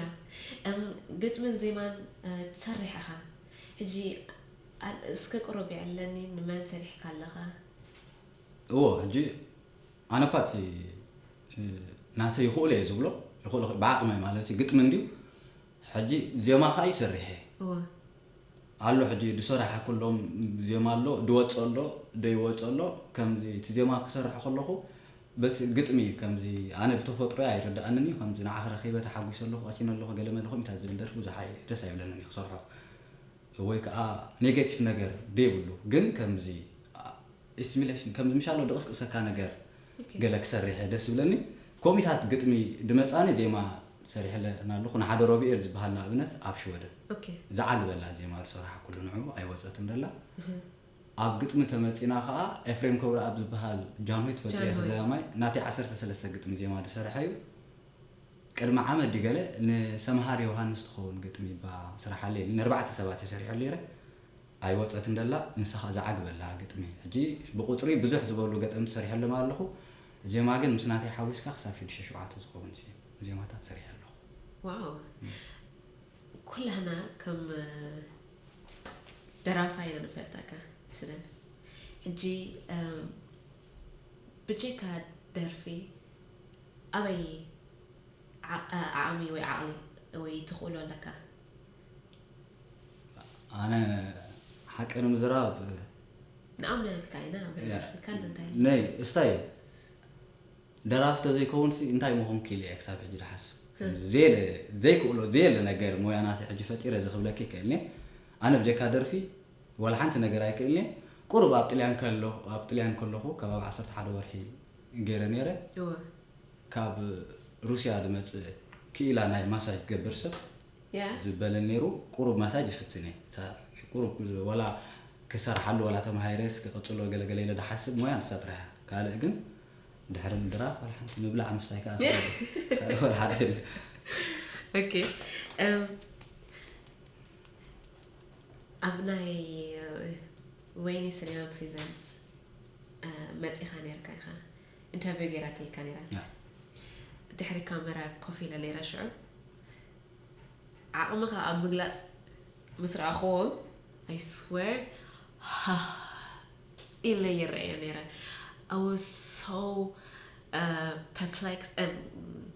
እም፣ ግጥምን ዜማን እ፣ ትሰርሕ ኢኻ ሕጂ ኣ- እስከ ቁሩብ የዕለኒ ንመን ሰሪሕካ ኣለኻ እዎ ሕጂ ኣነ እኳ እቲ እ፣ ናተይ ይኽእሎ እየ ዝብሎ ይኽእሎ ብዓቕመይ ማለት እዩ ግጥሚ እንድዩ ሕጂ ዜማ ከዓ ይሰርሕ እየ እወ ኣሎ ሕጂ ዝሰራሓ ኩሎም ዜማ ኣሎ ዝወፀ ኣሎ ዘይወፀ ኣሎ ከምዚ እቲ ዜማ ክሰርሕ ከለኹ በቲ ግጥሚ ከምዚ ኣነ ብተፈጥሮ ኣይርድኣንን እዩ ከምዚ ንዓኺ ረኺበ ተሓጒሰ ኣለኹ ቀሲነ ኣለኹ ገለ መለ ከምታት ዝብል ደርፊ ብዙሕ ኣይ- ደስ ኣይብለንን እዩ ክሰርሖ ወይ ከዓ ኔጌቲቭ ነገር ደይብሉ ግን ከምዚ ስቲሙሌሽን ከምዚ ምሻሎ ድቕስቅሰካ ነገር ኦኬ። ገለ ክሰርሕ እየ ደስ ይብለኒ ኮሚታት ግጥሚ ድመፃኒ ዜማ ሰሪሐለና ኣለኹ ንሓደ ሮቢኤል ዝበሃል ንኣብነት ኣብ ሽወደን ኦኬ ዝዓግበላ ዜማ ዝሰራሓ ኩሉ ንዕኡ ኣይወፀትን ደላ ኣብ ግጥሚ ተመፂና ከዓ ኤፍሬም ክብረኣብ ዝበሃል ጃንሆይ ትፈልጥዮ ጃንሆይ። ተዘያማይ ናተይ ዓሰርተ ሰለስተ ግጥሚ ዜማ ዝሰርሐ እዩ ቅድሚ ዓመት ድዩ ገለ ንሰምሃር ዮሃንስ ትኸውን ግጥሚ እባ ስርሓለይ ኢሉኒ ኣርባዕተ ሰባት እየ ሰሪሐሉ ነይረ ኣይወፀትን ደላ ንሳ ከዓ ዝዓግበላ ግጥሚ ሕጂ ብቁፅሪ ብዙሕ ዝበሉ ገጠምቲ ሰሪሐሎም ኣለኹ ዜማ ግን ምስ ናተይ ሓዊስካ ክሳብ ሽዱሽተ ሸውዓተ ዝኸውን ሲ- ዜማታት ሰሪሐ ኣለኹ ዋው ኩላህና ከም እ፣ ደራፋይ ኢና ንፈልጠካ ሽደን ሕጂ እ፣ ብጀካ ደርፊ ኣበይ ዓ- እ፣ ዓቕሚ ወይ ዓቕሊ ወይ ትኽእሎ ኣለካ ኣነ ሓቂ ንምዝራብ ንኣብነትካ ኢና ያ። በርካል እንታይ ነይ እስታይ ደራፊ ተዘይከውንሲ እንታይ ምኾንኩ ኢለ እየ ክሳብ ሕጂ ድሓስብ። ከምዚ ዘየለ ዘይክእሎ ዘየለ ነገር ሞያ ናተይ ሕጂ ፈጢረ እዚ ክብለኪ ይክእልኒ። ኣነ ብጀካ ደርፊ ዋላ ሓንቲ ነገር ኣይክእልኒ። ቁሩብ ኣብ ጥልያን ከሎ ኣብ ጥልያን ከለኹ ከባቢ ዓሰርተ ሓደ ወርሒ ገይረ ነይረ። እወ ካብ ሩስያ ዝመፅእ ክኢላ ናይ ማሳጅ ትገብር ሰብ ያ ዝበለን ነይሩ። ቁሩብ ማሳጅ ይፍትን እየ። ሳ- ቁሩብ ዋላ ክሰርሓሉ ዋላ ተማሃይረስ ክቕፅሎ ገለገለ ኢለ ድሓስብ ሞያ ንሳ ጥራሕ እያ። ካልእ ግን ድሕሪ ምድራፍ ዋላ ሓንቲ ምብላዕ ምስታይ ከዓ ካልእ ዋላ ሓደ የለን። ኦኬ እም፣ ኣብ ናይ ወይኒ ስሌማን ፕሬዘንትስ መፂኻ ነርካ ኢኻ ኢንተርቪው ገይራትልካ ነራ ያ። ድሕሪ ካሜራ ኮፍ ኢለ ነይረ ሽዑ ዓቕምኻ ኣብ ምግላፅ ምስ ረኣኽዎ I swear ኢለ ይረኣዮ ነይረ I was so perplexed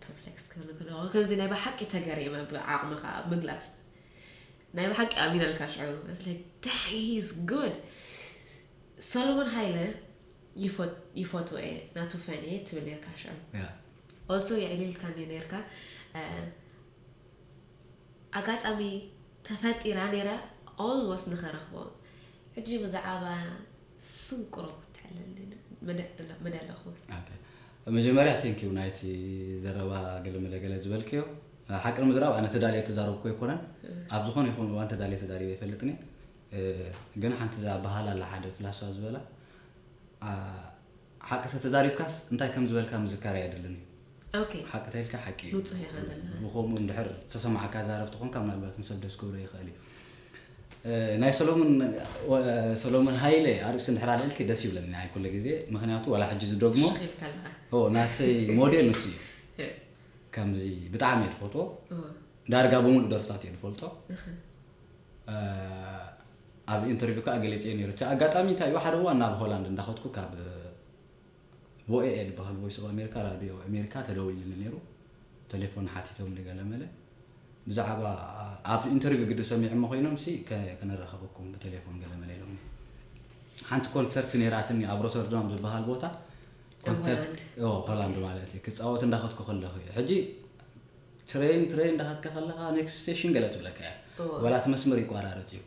perplexed ክብል ከለኹ ከምዚ ናይ ብሓቂ ተገሪመ ብዓቕምኻ ኣብ ምግላፅ ናይ ብሓቂ ኣሚነልካ ሽዑ I was like dang he's good ሰሎሞን ሃይለ ይፈት- ይፈትዎ እየ ናቱ ፈን እየ ትብል ነርካ ሽዑ ያ። also የዕሊልካኒ ነርካ ኣጋጣሚ ተፈጢራ ነይራ almost ንኸረኽቦ ሕጂ ብዛዕባ ስም ቁሩብ ክትሕለኒ ምደለኹ ኦኬ። መጀመርያ thank you ናይቲ ዘረባ ገለመለ ገለ ዝበልክዮ። ሓቂ ንምዝራብ ኣነ ተዳልየ ተዛረብኩ ኣይኮነን። ኣብ ዝኾነ ይኹን እዋን ተዳልየ ተዛሪበ ይፈልጥኒ። ግን ሓንቲ እዛ በሃል ኣላ ሓደ ፍላስፋ ዝበላ ሓቂ ተተዛሪብካስ እንታይ ከም ዝበልካ ምዝካር ኣየድልን እዩ። ኦኬ ሓቂ ተልካ ሓቂ እዩ። ንጹህ ኢኻ ዘለኻ። ብኸምኡ እንድሕር ዝተሰማዓካ ዛረብ ትኾንካ ምናልባት ንሰብ ደስ ክብሎ ይኽእል እዩ። ናይ ሰሎሞን ሰሎሞን ሃይለ ኣርእስቲ እንድሕር ኣልዕልኪ ደስ ይብለኒ ኣይ ኩሉ ግዜ ምክንያቱ ዋላ ሕጂ ዝደግሞ ሽኺልካ ኣለኻ ኦ ናተይ ሞዴል ንሱ እዩ። ከምዚ ብጣዕሚ እየ ዝፈትዎ። ዳርጋ ብምሉእ ደርፍታት እየ ዝፈልጦ። ኣብ ኢንተርቪው ከዓ ገሊፀ ነይሩ እቲ ኣጋጣሚ እንታይ እዩ ሓደ እዋን ናብ ሆላንድ እንዳኸድኩ ካብ ቮኤ ዝበሃል ቮይስ ኦፍ ኣሜሪካ ራድዮ ኣሜሪካ ተደዊሉኒ ነይሩ። ቴሌፎን ሓቲቶም ገለ መለ ብዛዕባ ኣብ ኢንተርቪው ግዲ ሰሚዖሞ ኮይኖም ሲ ከነራኸበኩም ብቴሌፎን ገለ መለ ኢሎም። ሓንቲ ኮንሰርት ነይራትኒ ኣብ ሮተርዳም ዝበሃል ቦታ ኮንሰርት ሆላንድ ማለት እዩ ክፃወት እንዳኸድኩ ከለኹ እዩ ሕጂ ትሬን ትሬን እንዳኸድካ ከለኻ ኔክስት ስቴሽን ገለ ትብለካ እያ። ዋላ እቲ መስመር ይቋራረፅ እዩ።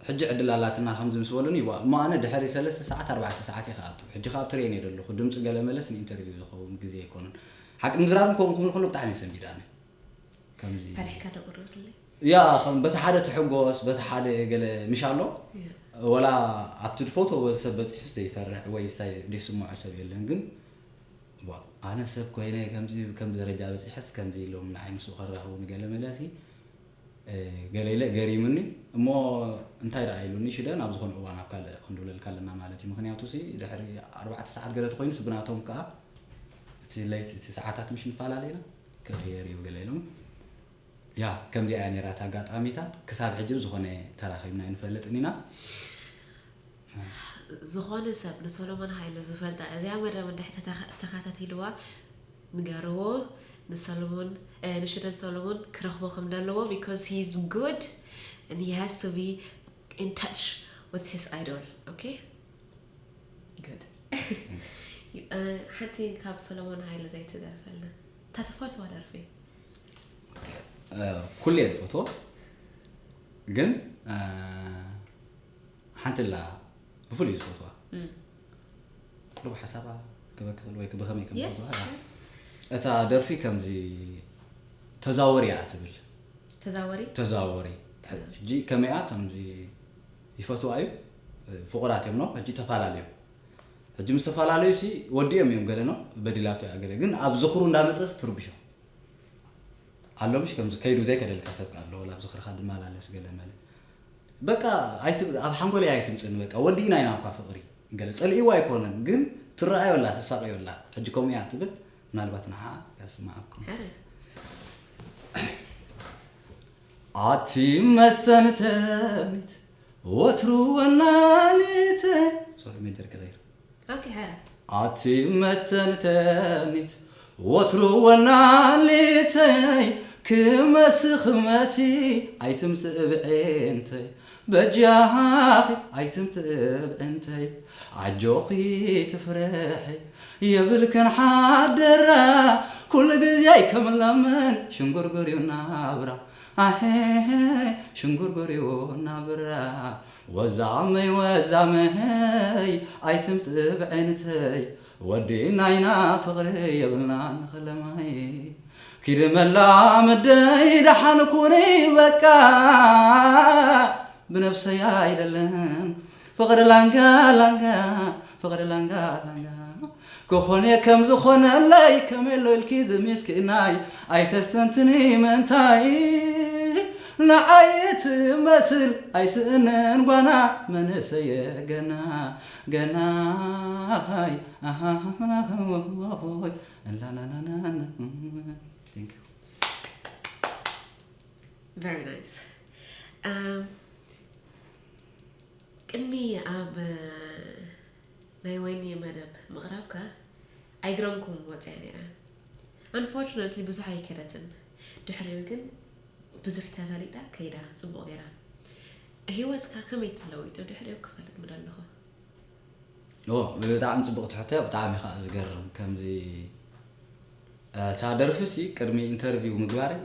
ሕጂ ዕድል ኣላትና ከምዚ ምስ በሉኒ እሞ ኣነ ድሕሪ ሰለስተ ሰዓት ኣርባዕተ ሰዓት እየ ክኣቱ ሕጂ ካብ ትሬን እየ ዘለኹ ድምፂ ገለ መለስ ንኢንተርቪው ዝኸውን ግዜ ኣይኮኑን። ሓቂ ንምዝራብ ከምኡ ክብል ከሎ ብጣዕሚ እየ ሰንቢዳኒ። ከምዚ ፈሪሕካ ዶ ቁርብትለይ ያ ከም በቲ ሓደ ትሕጎስ በቲ ሓደ ገለ ምሽ ኣሎ። ወላ ኣብቲ ዝፈትዎ ሰብ በፂሑ ዝተይፈርሕ ወይ ስታይ ደይስምዖ ሰብ የለን ግን ዋ ኣነ ሰብ ኮይነ ከምዚ ከም ደረጃ በፂሐስ ከምዚ ኢሎም ንዓይ ምስኡ ከራኽቡ ንገለ መለሲ ገለ ኢለ ገሪምኒ። እሞ እንታይ ደኣ ኢሉኒ ሽደን ኣብ ዝኾነ እዋን ኣብ ካልእ ክንድውለልካ ኣለና ማለት እዩ ምክንያቱ ሲ ድሕሪ ኣርባዕተ ሰዓት ገለ ተኮይኑስ ብናቶም ከዓ እቲ ለይቲ እቲ ሰዓታት ምሽ ንፈላለ ኢና ክቕየር እዩ ገለ ኢሎም። ያ ከምዚኣ እያ ነይራ እታ ኣጋጣሚታት ክሳብ ሕጂ ዝኾነ ተራኺብና ኣይንፈልጥን ኢና። ዝኾነ ሰብ ንሰሎሞን ሃይለ ዝፈልጣ እዚኣ መደብ እንድሕር ተኸታቲልዋ ንገርዎ ንሰሎሞን ንሽደን ሰሎሞን ክረኽቦ ከም ዘለዎ because he's good and he has to be in touch with his idol okay good ሓንቲ ካብ ሰሎሞን ሃይለ ዘይትደርፈልና እታ ትፈትዋ ደርፊ ኩሉ እየ ዝፈትዎ ግን ሓንቲ ላ ብፍሉይ ዝፈትዋ ቁሩብ ሓሳባ ክበክል ወይ ብኸመይ ከም እታ ደርፊ ከምዚ ተዛወሪ እያ ትብል ተዛወሪ ተዛወሪ ሕጂ ከመይ እያ ከምዚ ይፈትዋ እዩ ፍቑራት እዮም ነው ሕጂ ተፈላለዮም ሕጂ ምስ ተፈላለዩ ሲ ወዲኦም እዮም ገለ ነው በዲላቶ እያ ገለ ግን ኣብ ዝኽሩ እንዳመፀስ ትርብሾ ኣሎ ምሽ ከምዚ ከይዱ ዘይከደልካ ሰብ ኣሎ ናብ ዝኽርኻ ድመላለስ ገለ መለ በቃ ኣብ ሓንጎለይ ኣይትምፅእኒ በቃ ወዲእና ኢና እኳ ፍቕሪ ገለ ፀልእዋ ኣይኮነን ግን ትረኣዮ ኣላ ትሳቐዮ ኣላ ሕጂ ከምኡ እያ ትብል ምናልባት ንዓ ከስማዓኩም ኣቲ መስተንተኒት ወትሩ ወናኒተ ሶሪ ሜጀር ክዘይር ኦኬ ሓራ ኣቲ መስተንተኒት ወትሩ ወናኒተይ ክመሲ ክመሲ ኣይትምስእ ብዔንተይ በጃኺ ኣይትምጽእ ብዕንተይ ኣጆኺ ትፍርሒ የብልክን ሓደራ ኩሉ ግዜ ኣይከምለምን ሽንጉርጉር እዩ ናብራ ኣሄ ሽንጉርጉር እዩ ናብራ ወዛመይ ወዛመይ ኣይትምጽእ ብዕንተይ ወዲ ናይና ፍቕሪ የብልና ንኽለማይ ኪድ መላምደይ ደሓን ኩኒ በቃ ብነብሰይ ኣይደልን ፍቕሪ ላንጋ ላንጋ ፍቕሪ ላንጋ ላንጋ ክኾነ ከም ዝኾነለይ ከመሎ ኢልኪ ዝሚስክናይ ኣይተስተንትኒ ምንታይ ንዓይ ትመስል ኣይስእንን ጓና መንእሰየ ገና ገና ኻይ ኣሃሃሃሆይ ላላላላላ Thank you. Very nice. Um, ቅድሚ ኣብ ናይ ወይኒ መደብ ምቕራብካ ኣይግረምኩም ወፅያ ነይራ። Unfortunately ብዙሕ ኣይከደትን። ድሕሪኡ ግን ብዙሕ ተፈሊጣ ከይዳ ፅቡቕ ገይራ። ህይወትካ ከመይ ተለዊጡ ድሕሪኡ ክፈልጥ ምደለኹ። ኦ ብጣዕሚ ፅቡቕ ትሕተ ብጣዕሚ ከዓ ዝገርም ከምዚ እታ ደርፊ ሲ ቅድሚ ኢንተርቪው ምግባረይ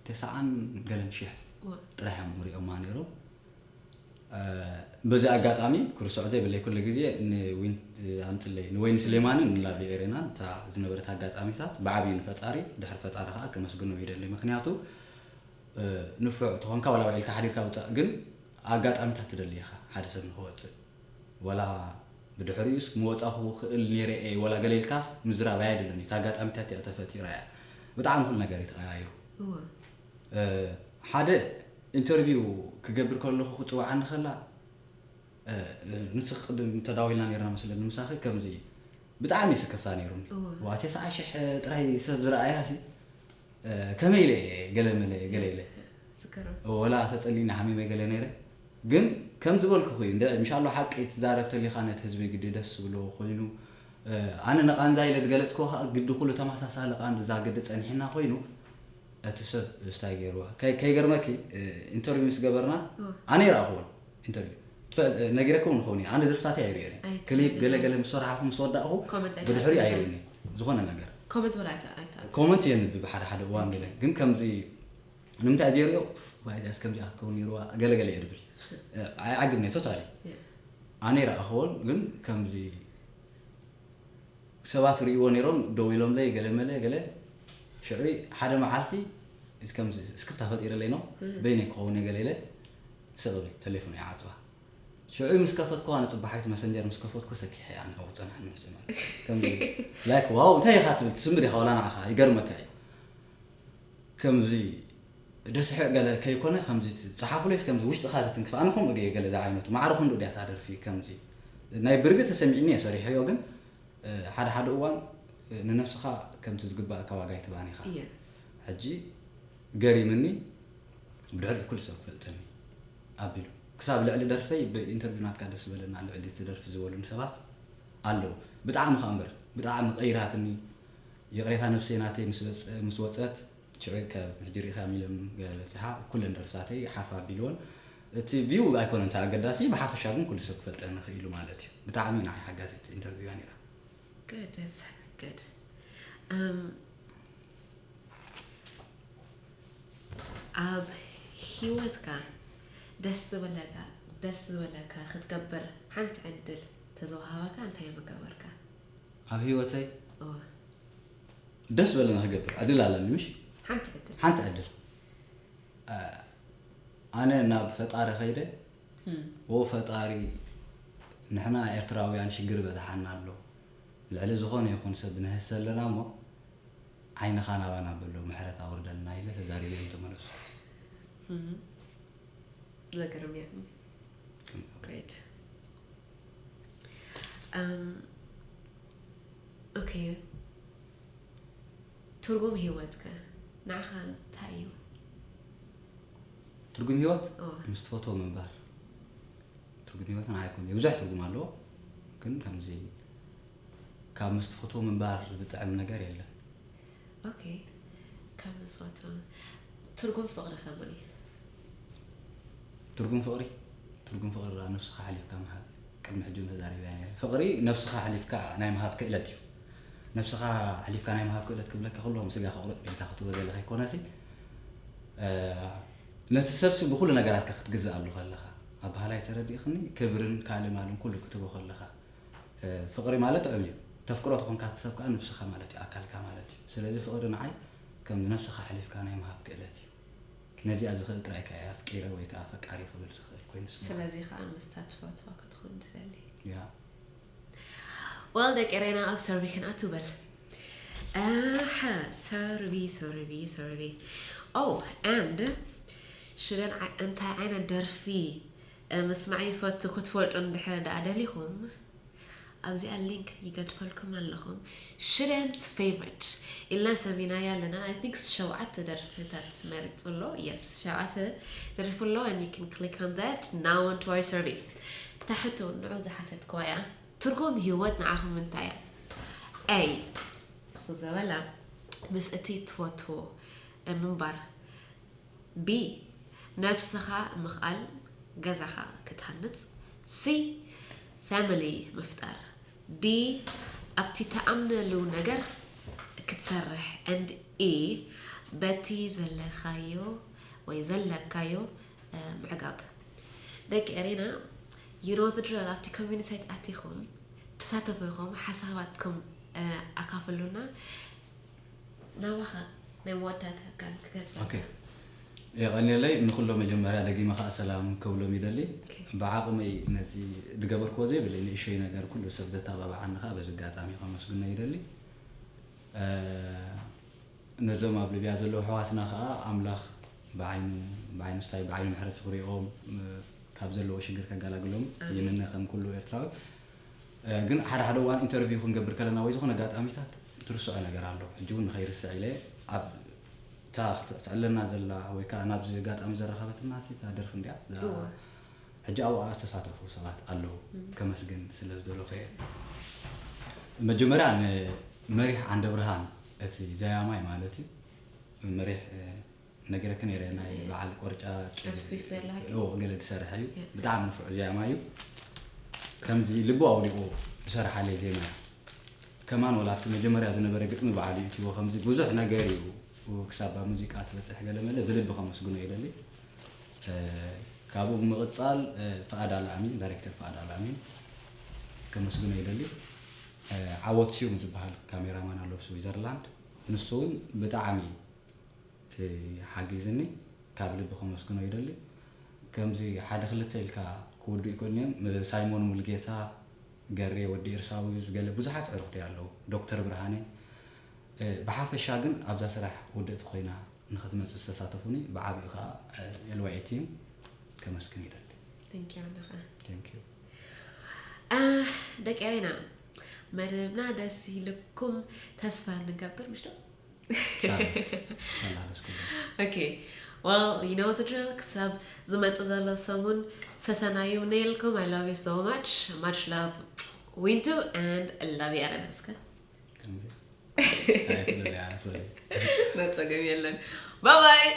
ተስዓን ገለን ሽሕ ጥራሕ እዮም ሪኦማ ነይሮም በዚ ኣጋጣሚ ክርስዖ ዘይብለይ ኩሉ ግዜ ንዊንት ኣምፅለይ ንወይኒ ስሌማንን ንላቢ ኤሬናን እታ ዝነበረት ኣጋጣሚታት ብዓብዩ ንፈጣሪ ድሕሪ ፈጣሪ ከዓ ከመስግኖ ይደሊ ምክንያቱ ንፉዕ ተኾንካ ዋላ ውዒልካ ሓዲርካ ውፃእ ግን ኣጋጣሚታት ትደሊ ኢኻ ሓደ ሰብ ንክወፅእ ዋላ ብድሕሪኡስ ምወፃኹ ክእል ነይረ እየ ዋላ ገለ ኢልካስ ምዝራብ ኣየድልን እዩ እታ ኣጋጣሚታት እያ ተፈጢራ እያ ብጣዕሚ ኩሉ ነገር እዩ ተቀያይሩ ሓደ ኢንተርቪው ክገብር ከለኹ ክፅውዓኒ ከላ ንስኺ ቅድም ተዳዊልና ነርና መስለኒ ምሳኺ ከምዚ ብጣዕሚ ስክፍታ ነይሩኒ እዋ። ዋ ተስዓ ሽሕ ጥራይ ሰብ ዝረኣያ ሲ ከመይ ኢለ እየ ገለ መለ ገለ ኢለ ዝከረም ወላ ተፀሊኒ ሓሚመ ገለ ነይረ ግን ከም ዝበልኩ እዩ እንደ ምሻሎ ሓቂ ትዛረብ ተሊኻ ነቲ ህዝቢ ግዲ ደስ ዝብሎ ኮይኑ ኣነ ንቃንዛ ኢለ ዝገለፅክዎ ከዓ ግዲ ኩሉ ተመሳሳሊ ቃንዛ ግዲ ፀኒሕና ኮይኑ እቲ ሰብ ስታይ ገይርዋ ከይገርመኪ ኢንተርቪው ምስ ገበርና ኣነ ይረኣኽዎን ኢንተርቪው ነጊረኩም ንኸውን ኣነ ደርፍታተይ ኣይርእዮን ክሊፕ ገለ ገለ ምስ ሰራሕኹ ምስ ወዳእኹ ብድሕሪ ኣይርእኒ ዝኾነ ነገር ኮመንት ወላ ኣይተ- ኣይተ- ኮመንት የንብብ ሓደ ሓደ እዋን ገለ ግን ከምዚ ንምንታይ ዘይርእዮ ዋይዛስ ከምዚ ክትከውን ነይርዋ ገለ ገለ እየ ድብል ኣይዓግብኒ ቶታሊ ኣነ ይረኣኽዎን ግን ከምዚ ሰባት ርእይዎ ነይሮም ደው ኢሎምለይ ገለ መለ ገለ ሽዑ ሓደ መዓልቲ ከምዚ እስክፍታ ፈጢረለይ ነው በይነይ ክኸውን እየ ገለ ኢለ ስቕ ብል ተሌፎን ይዓፅዋ ሽዑ ምስ ከፈትኩዋ ንፅባሓይት መሰንጀር ምስ ከፈትኩ ሰኪሐ እያ ንዕኡ ፀናሕኒ ምስ ማለት ከም ላይክ ዋው እንታይ ኢኻ ትብል ትስምድ ኢኻ ዋላ ንዓኻ ይገርመካ እዩ ከምዚ ደስሕዕ ገለ ከይኮነ ከምዚ ፀሓፉለይስ ከምዚ ውሽጥኻ ትትንክፍ ኣነ ከምኡ ድየ ገለ ዝዓይነቱ ማዕረ ክንዱ ድያ ታደርፊ ከምዚ ናይ ብርግፅ ተሰሚዕኒ እየ ሰሪሐዮ ግን ሓደ ሓደ እዋን ንነብስኻ ከምቲ ዝግባእካ ዋጋ ኣይትባን ኢኻ ሕጂ ገሪምኒ ብድሕሪ ኩሉ ሰብ ክፈልጠኒ ኣቢሉ ክሳብ ልዕሊ ደርፈይ ብኢንተርቪው ናትካ ደስ ዝበለና ልዕሊ እቲ ደርፊ ዝበሉኒ ሰባት ኣለዉ ብጣዕሚ ከኣ እምበር ብጣዕሚ ቀይራትኒ ይቕሬታ ነብሰይ ናተይ ምስ ወፀት ሽዑ ካብ ሕጂ ርኢኻ ሚልዮን ገለ በፂሓ ኩለን ደርፍታተይ ሓፍ ኣቢልወን እቲ ቪው ኣይኮነን እቲ ኣገዳሲ ብሓፈሻ ግን ኩሉ ሰብ ክፈልጠኒ ክኢሉ ማለት እዩ ብጣዕሚ ንዓይ ሓጋዚት ኢንተርቪው እያ ነይራ Good, that's good. Um, ኣብ ሂወትካ ደስ ዝበለካ ደስ ዝበለካ ክትገብር ሓንቲ ዕድል ተዘውሃበካ እንታይ ምገበርካ? ኣብ ሂወተይ ደስ በለና ክገብር ዕድል ኣለኒ ምሽ ሓንቲ ዕድል ኣነ ናብ ፈጣሪ ከይደ ዎ ፈጣሪ ንሕና ኤርትራውያን ሽግር በዝሓና ኣሎ ልዕሊ ዝኾነ ይኹን ሰብ ንህሰ ኣለና እሞ ዓይንኻ ናባና በሎ ምሕረት ኣውርደልና ኢለ ተዛሪበ እዮም ተመለሱ ዘገርም እያ Great. Um, okay. ትርጉም ህይወትከ ንዓኻ እንታይ እዩ? ትርጉም ህይወት ምስ ትፈትዎ ምንባር ትርጉም ህይወት ንዓይ ኮን ብዙሕ ትርጉም ኣለዎ ግን ከምዚ ካብ ምስ ትፈትዎ ምንባር ዝጥዕም ነገር የለን ኦኬ ካብ ምስ ፈትዎ ትርጉም ፍቕሪ ከመን እዩ? ትርጉም ፍቕሪ ትርጉም ፍቕሪ ዳ ነብስኻ ሓሊፍካ ምሃብ። ቅድሚ ሕጂ እውን ተዛሪበ እየ። ፍቕሪ ነብስኻ ሓሊፍካ ናይ ምሃብ ክእለት እዩ። ነብስኻ ሓሊፍካ ናይ ምሃብ ክእለት ክብለካ ከሎ፣ ስጋ ክቑረጥ ኢልካ ክትህቦ ዘለኻ ኣይኮነሲ፣ ነቲ ሰብሲ ብኩሉ ነገራትካ ክትግዝኣሉ ከለኻ፣ ኣባህላይ ተረዲእኽኒ፣ ክብርን ካልእ ማልን ኩሉ ክትህቦ ከለኻ፣ ፍቕሪ ማለት ጥዑም እዩ። ተፍቅሮ ተኾንካ እቲ ሰብ ከዓ ነብስኻ ማለት እዩ፣ ኣካልካ ማለት እዩ። ስለዚ ፍቕሪ ንዓይ ከም ነብስኻ ሓሊፍካ ናይ ምሃብ ክእለት እዩ። ነዚኣ ዝኽእል ጥራይ ከኣ ኣፍቂረ ወይ ከኣ ፈቃሪ ክብል ዝኽእል ኮይኑ ስምዓ። ስለዚ ከኣ ምስታ ትፈትዋ ክትኹን ትደሊ። ያ። Well፣ ደቂ ኤረና ኣብ ሰርቪ ክንኣቱ በል። ኣሓ፣ ሰርቪ፣ ሰርቪ፣ ሰርቪ። Oh, and ሽደን ዓ-፣ እንታይ ዓይነት ደርፊ፣ እ፣ ምስማዕ ይፈቱ ክትፈልጡ እንድሕር ደኣ ደሊኹም፣ ኣብዚኣ ሊንክ ይገድፈልኩም ኣለኹም። ሽደንስ ፌቨሪት ኢልና ሰሚናያ ኣለና። I think ሸውዓተ ደርፍታት መሪጹ ኣሎ። Yes፣ ሸውዓተ ደርፊ ኣሎ። And you can click on that. Now on to our survey. እታ ሕቶ ንዑ ዝሓተትክዋ እያ። ትርጉም ህይወት ንዓኹም እንታይ እያ? A፣ እሱ ዘበላ ምስ እቲ ትፈትዎ ምንባር። B፣ ነብስኻ ምኽኣል፣ ገዛኻ ክትሃንጽ። C፣ ፋሚሊ ምፍጣር። D፣ ኣብቲ ትኣምነሉ ነገር ክትሰርሕ። And E፣ በቲ ዘለኻዮ ወይ ዘለካዮ፣ እ፣ ምዕጋብ። ደቂ ኤሬና፣ you know the drill፣ ኣብቲ ኮሚኒቲ ሳይት ኣቲኹም ተሳተፉ ኢኹም፣ ሓሳባትኩም፣ እ፣ ኣካፍሉና። ናባኻ ናይ መወዳእታ ቃል ክገድፈካ። ኦኬ። የቐንየለይ። ንኹሎም መጀመርያ ደጊመ ኸኣ ሰላም ክብሎም ይደሊ። ኦኬ። ብዓቕመይ ነዚ ዝገበርክዎ ዘይብለይ ንእሸይ ነገር ኩሉ ሰብ ዘተባብዓኒ ኸኣ በዚ ኣጋጣሚ ከመስግኖ ይደሊ። እ፣ ነዞም ኣብ ሊብያ ዘለዉ ኣሕዋትና ኸኣ ኣምላኽ ብዓይኑ፣ ብዓይኑ ስታይ፣ ብዓይኑ ምሕረት ክሪኦም፣ እ፣ ካብ ዘለዎ ሽግር ከገላግሎም ኣሜን። ይምነ ከም ኩሉ ኤርትራዊ። እ፣ ግን ሓደ ሓደ እዋን ኢንተርቪው ክንገብር ከለና ወይ ዝኾነ ኣጋጣሚታት ትርስዖ ነገር ኣሎ። ሕጂ እውን ንኸይርስዕ ኢለ ኣብ እታ ክት-፣ ትዕለና ዘላ ወይ ከኣ ናብዚ ኣጋጣሚ ዘራኸበትና ሲ እታ ደርፊ እንድያ። እዛ እወ። ሕጂ ኣብኣ ዝተሳተፉ ሰባት ኣለዉ። እም። ከመስግን ስለ ዝደለኹ እየ። መጀመርያ ንመሪሕ ዓንደብርሃን እቲ ዘያማይ ማለት እዩ። መሪሕ፣ እ፣ ነግረክ ነይረ ናይ እየ። በዓል ቆርጫጭ ኣብ ስዊስ ዘሎ ሃገር? ኦ፣ ገለ ዝሰርሕ እዩ። እየ። ብጣዕሚ ንፉዕ ዜማ እዩ። ከምዚ ልቡ ኣውሊቑ ዝሰርሓለይ ዜማ እያ። ከማን ወላ ኣብቲ መጀመርያ ዝነበረ ግጥሚ በዓሉ እዩ እትዎ። ከምዚ ብዙሕ ነገር እዩ ክሳብ ኣብ ሙዚቃ ትበጽሕ ገለ መለ ብልቢ ከመስግኖ ይደሊ። እ፣ ካብኡ ብምቕጻል፣ እ፣ ፍኣድ ኣልኣሚን፣ ዳይሬክተር ፍኣድ ኣልኣሚን ከመስግኖ ይደሊ። እ፣ ዓወት ስዩም ዝበሃል ካሜራማን ኣሎ ኣብ ስዊዘርላንድ። ንሱ እውን ብጣዕሚ እ፣ ሓጊዝኒ፣ ካብ ልቢ ከመስግኖ ይደሊ። ከምዚ ሓደ ክልተ ኢልካ ክውድኡ ኣይኮኑን እዮም። ም-፣ ሳይሞን ሙልጌታ፣ ገሬ ወዲ ኤርሳዊ፣ ገለ ብዙሓት ኣዕሩኽተይ ኣለዉ። ዶክተር ብርሃነ፣ እ፣ ብሓፈሻ ግን ኣብዛ ስራሕ ውድእቲ ኮይና ንኽትመጽእ ዝተሳተፉኒ፣ ብዓቢኡ ከኣ፣ እ፣ ኤል ዋይ ኤ ቲም ከመስግን ይደሊ። Thank you፣ ኣነ ኸኣ። Thank you። እ፣ ደቂ ኤሬና፣ መደብና ደስ ኢልኩም ተስፋ ንገብር፣ ምሽ ዶ? ቻው። ሰላም እስኩ። Okay። Well, you know the drill። ክሳብ ዝመጽእ ዘሎ ሰሙን ሰሰናዩ ምነየልኩም። I love you so much. Much love ዊንቱ and love you ኣረና እስከ። ከምዚ። ኣይ፣ ኩሉ ናይ ኣነ፣ ሶሪ። ነጸገም የለን። Bye bye።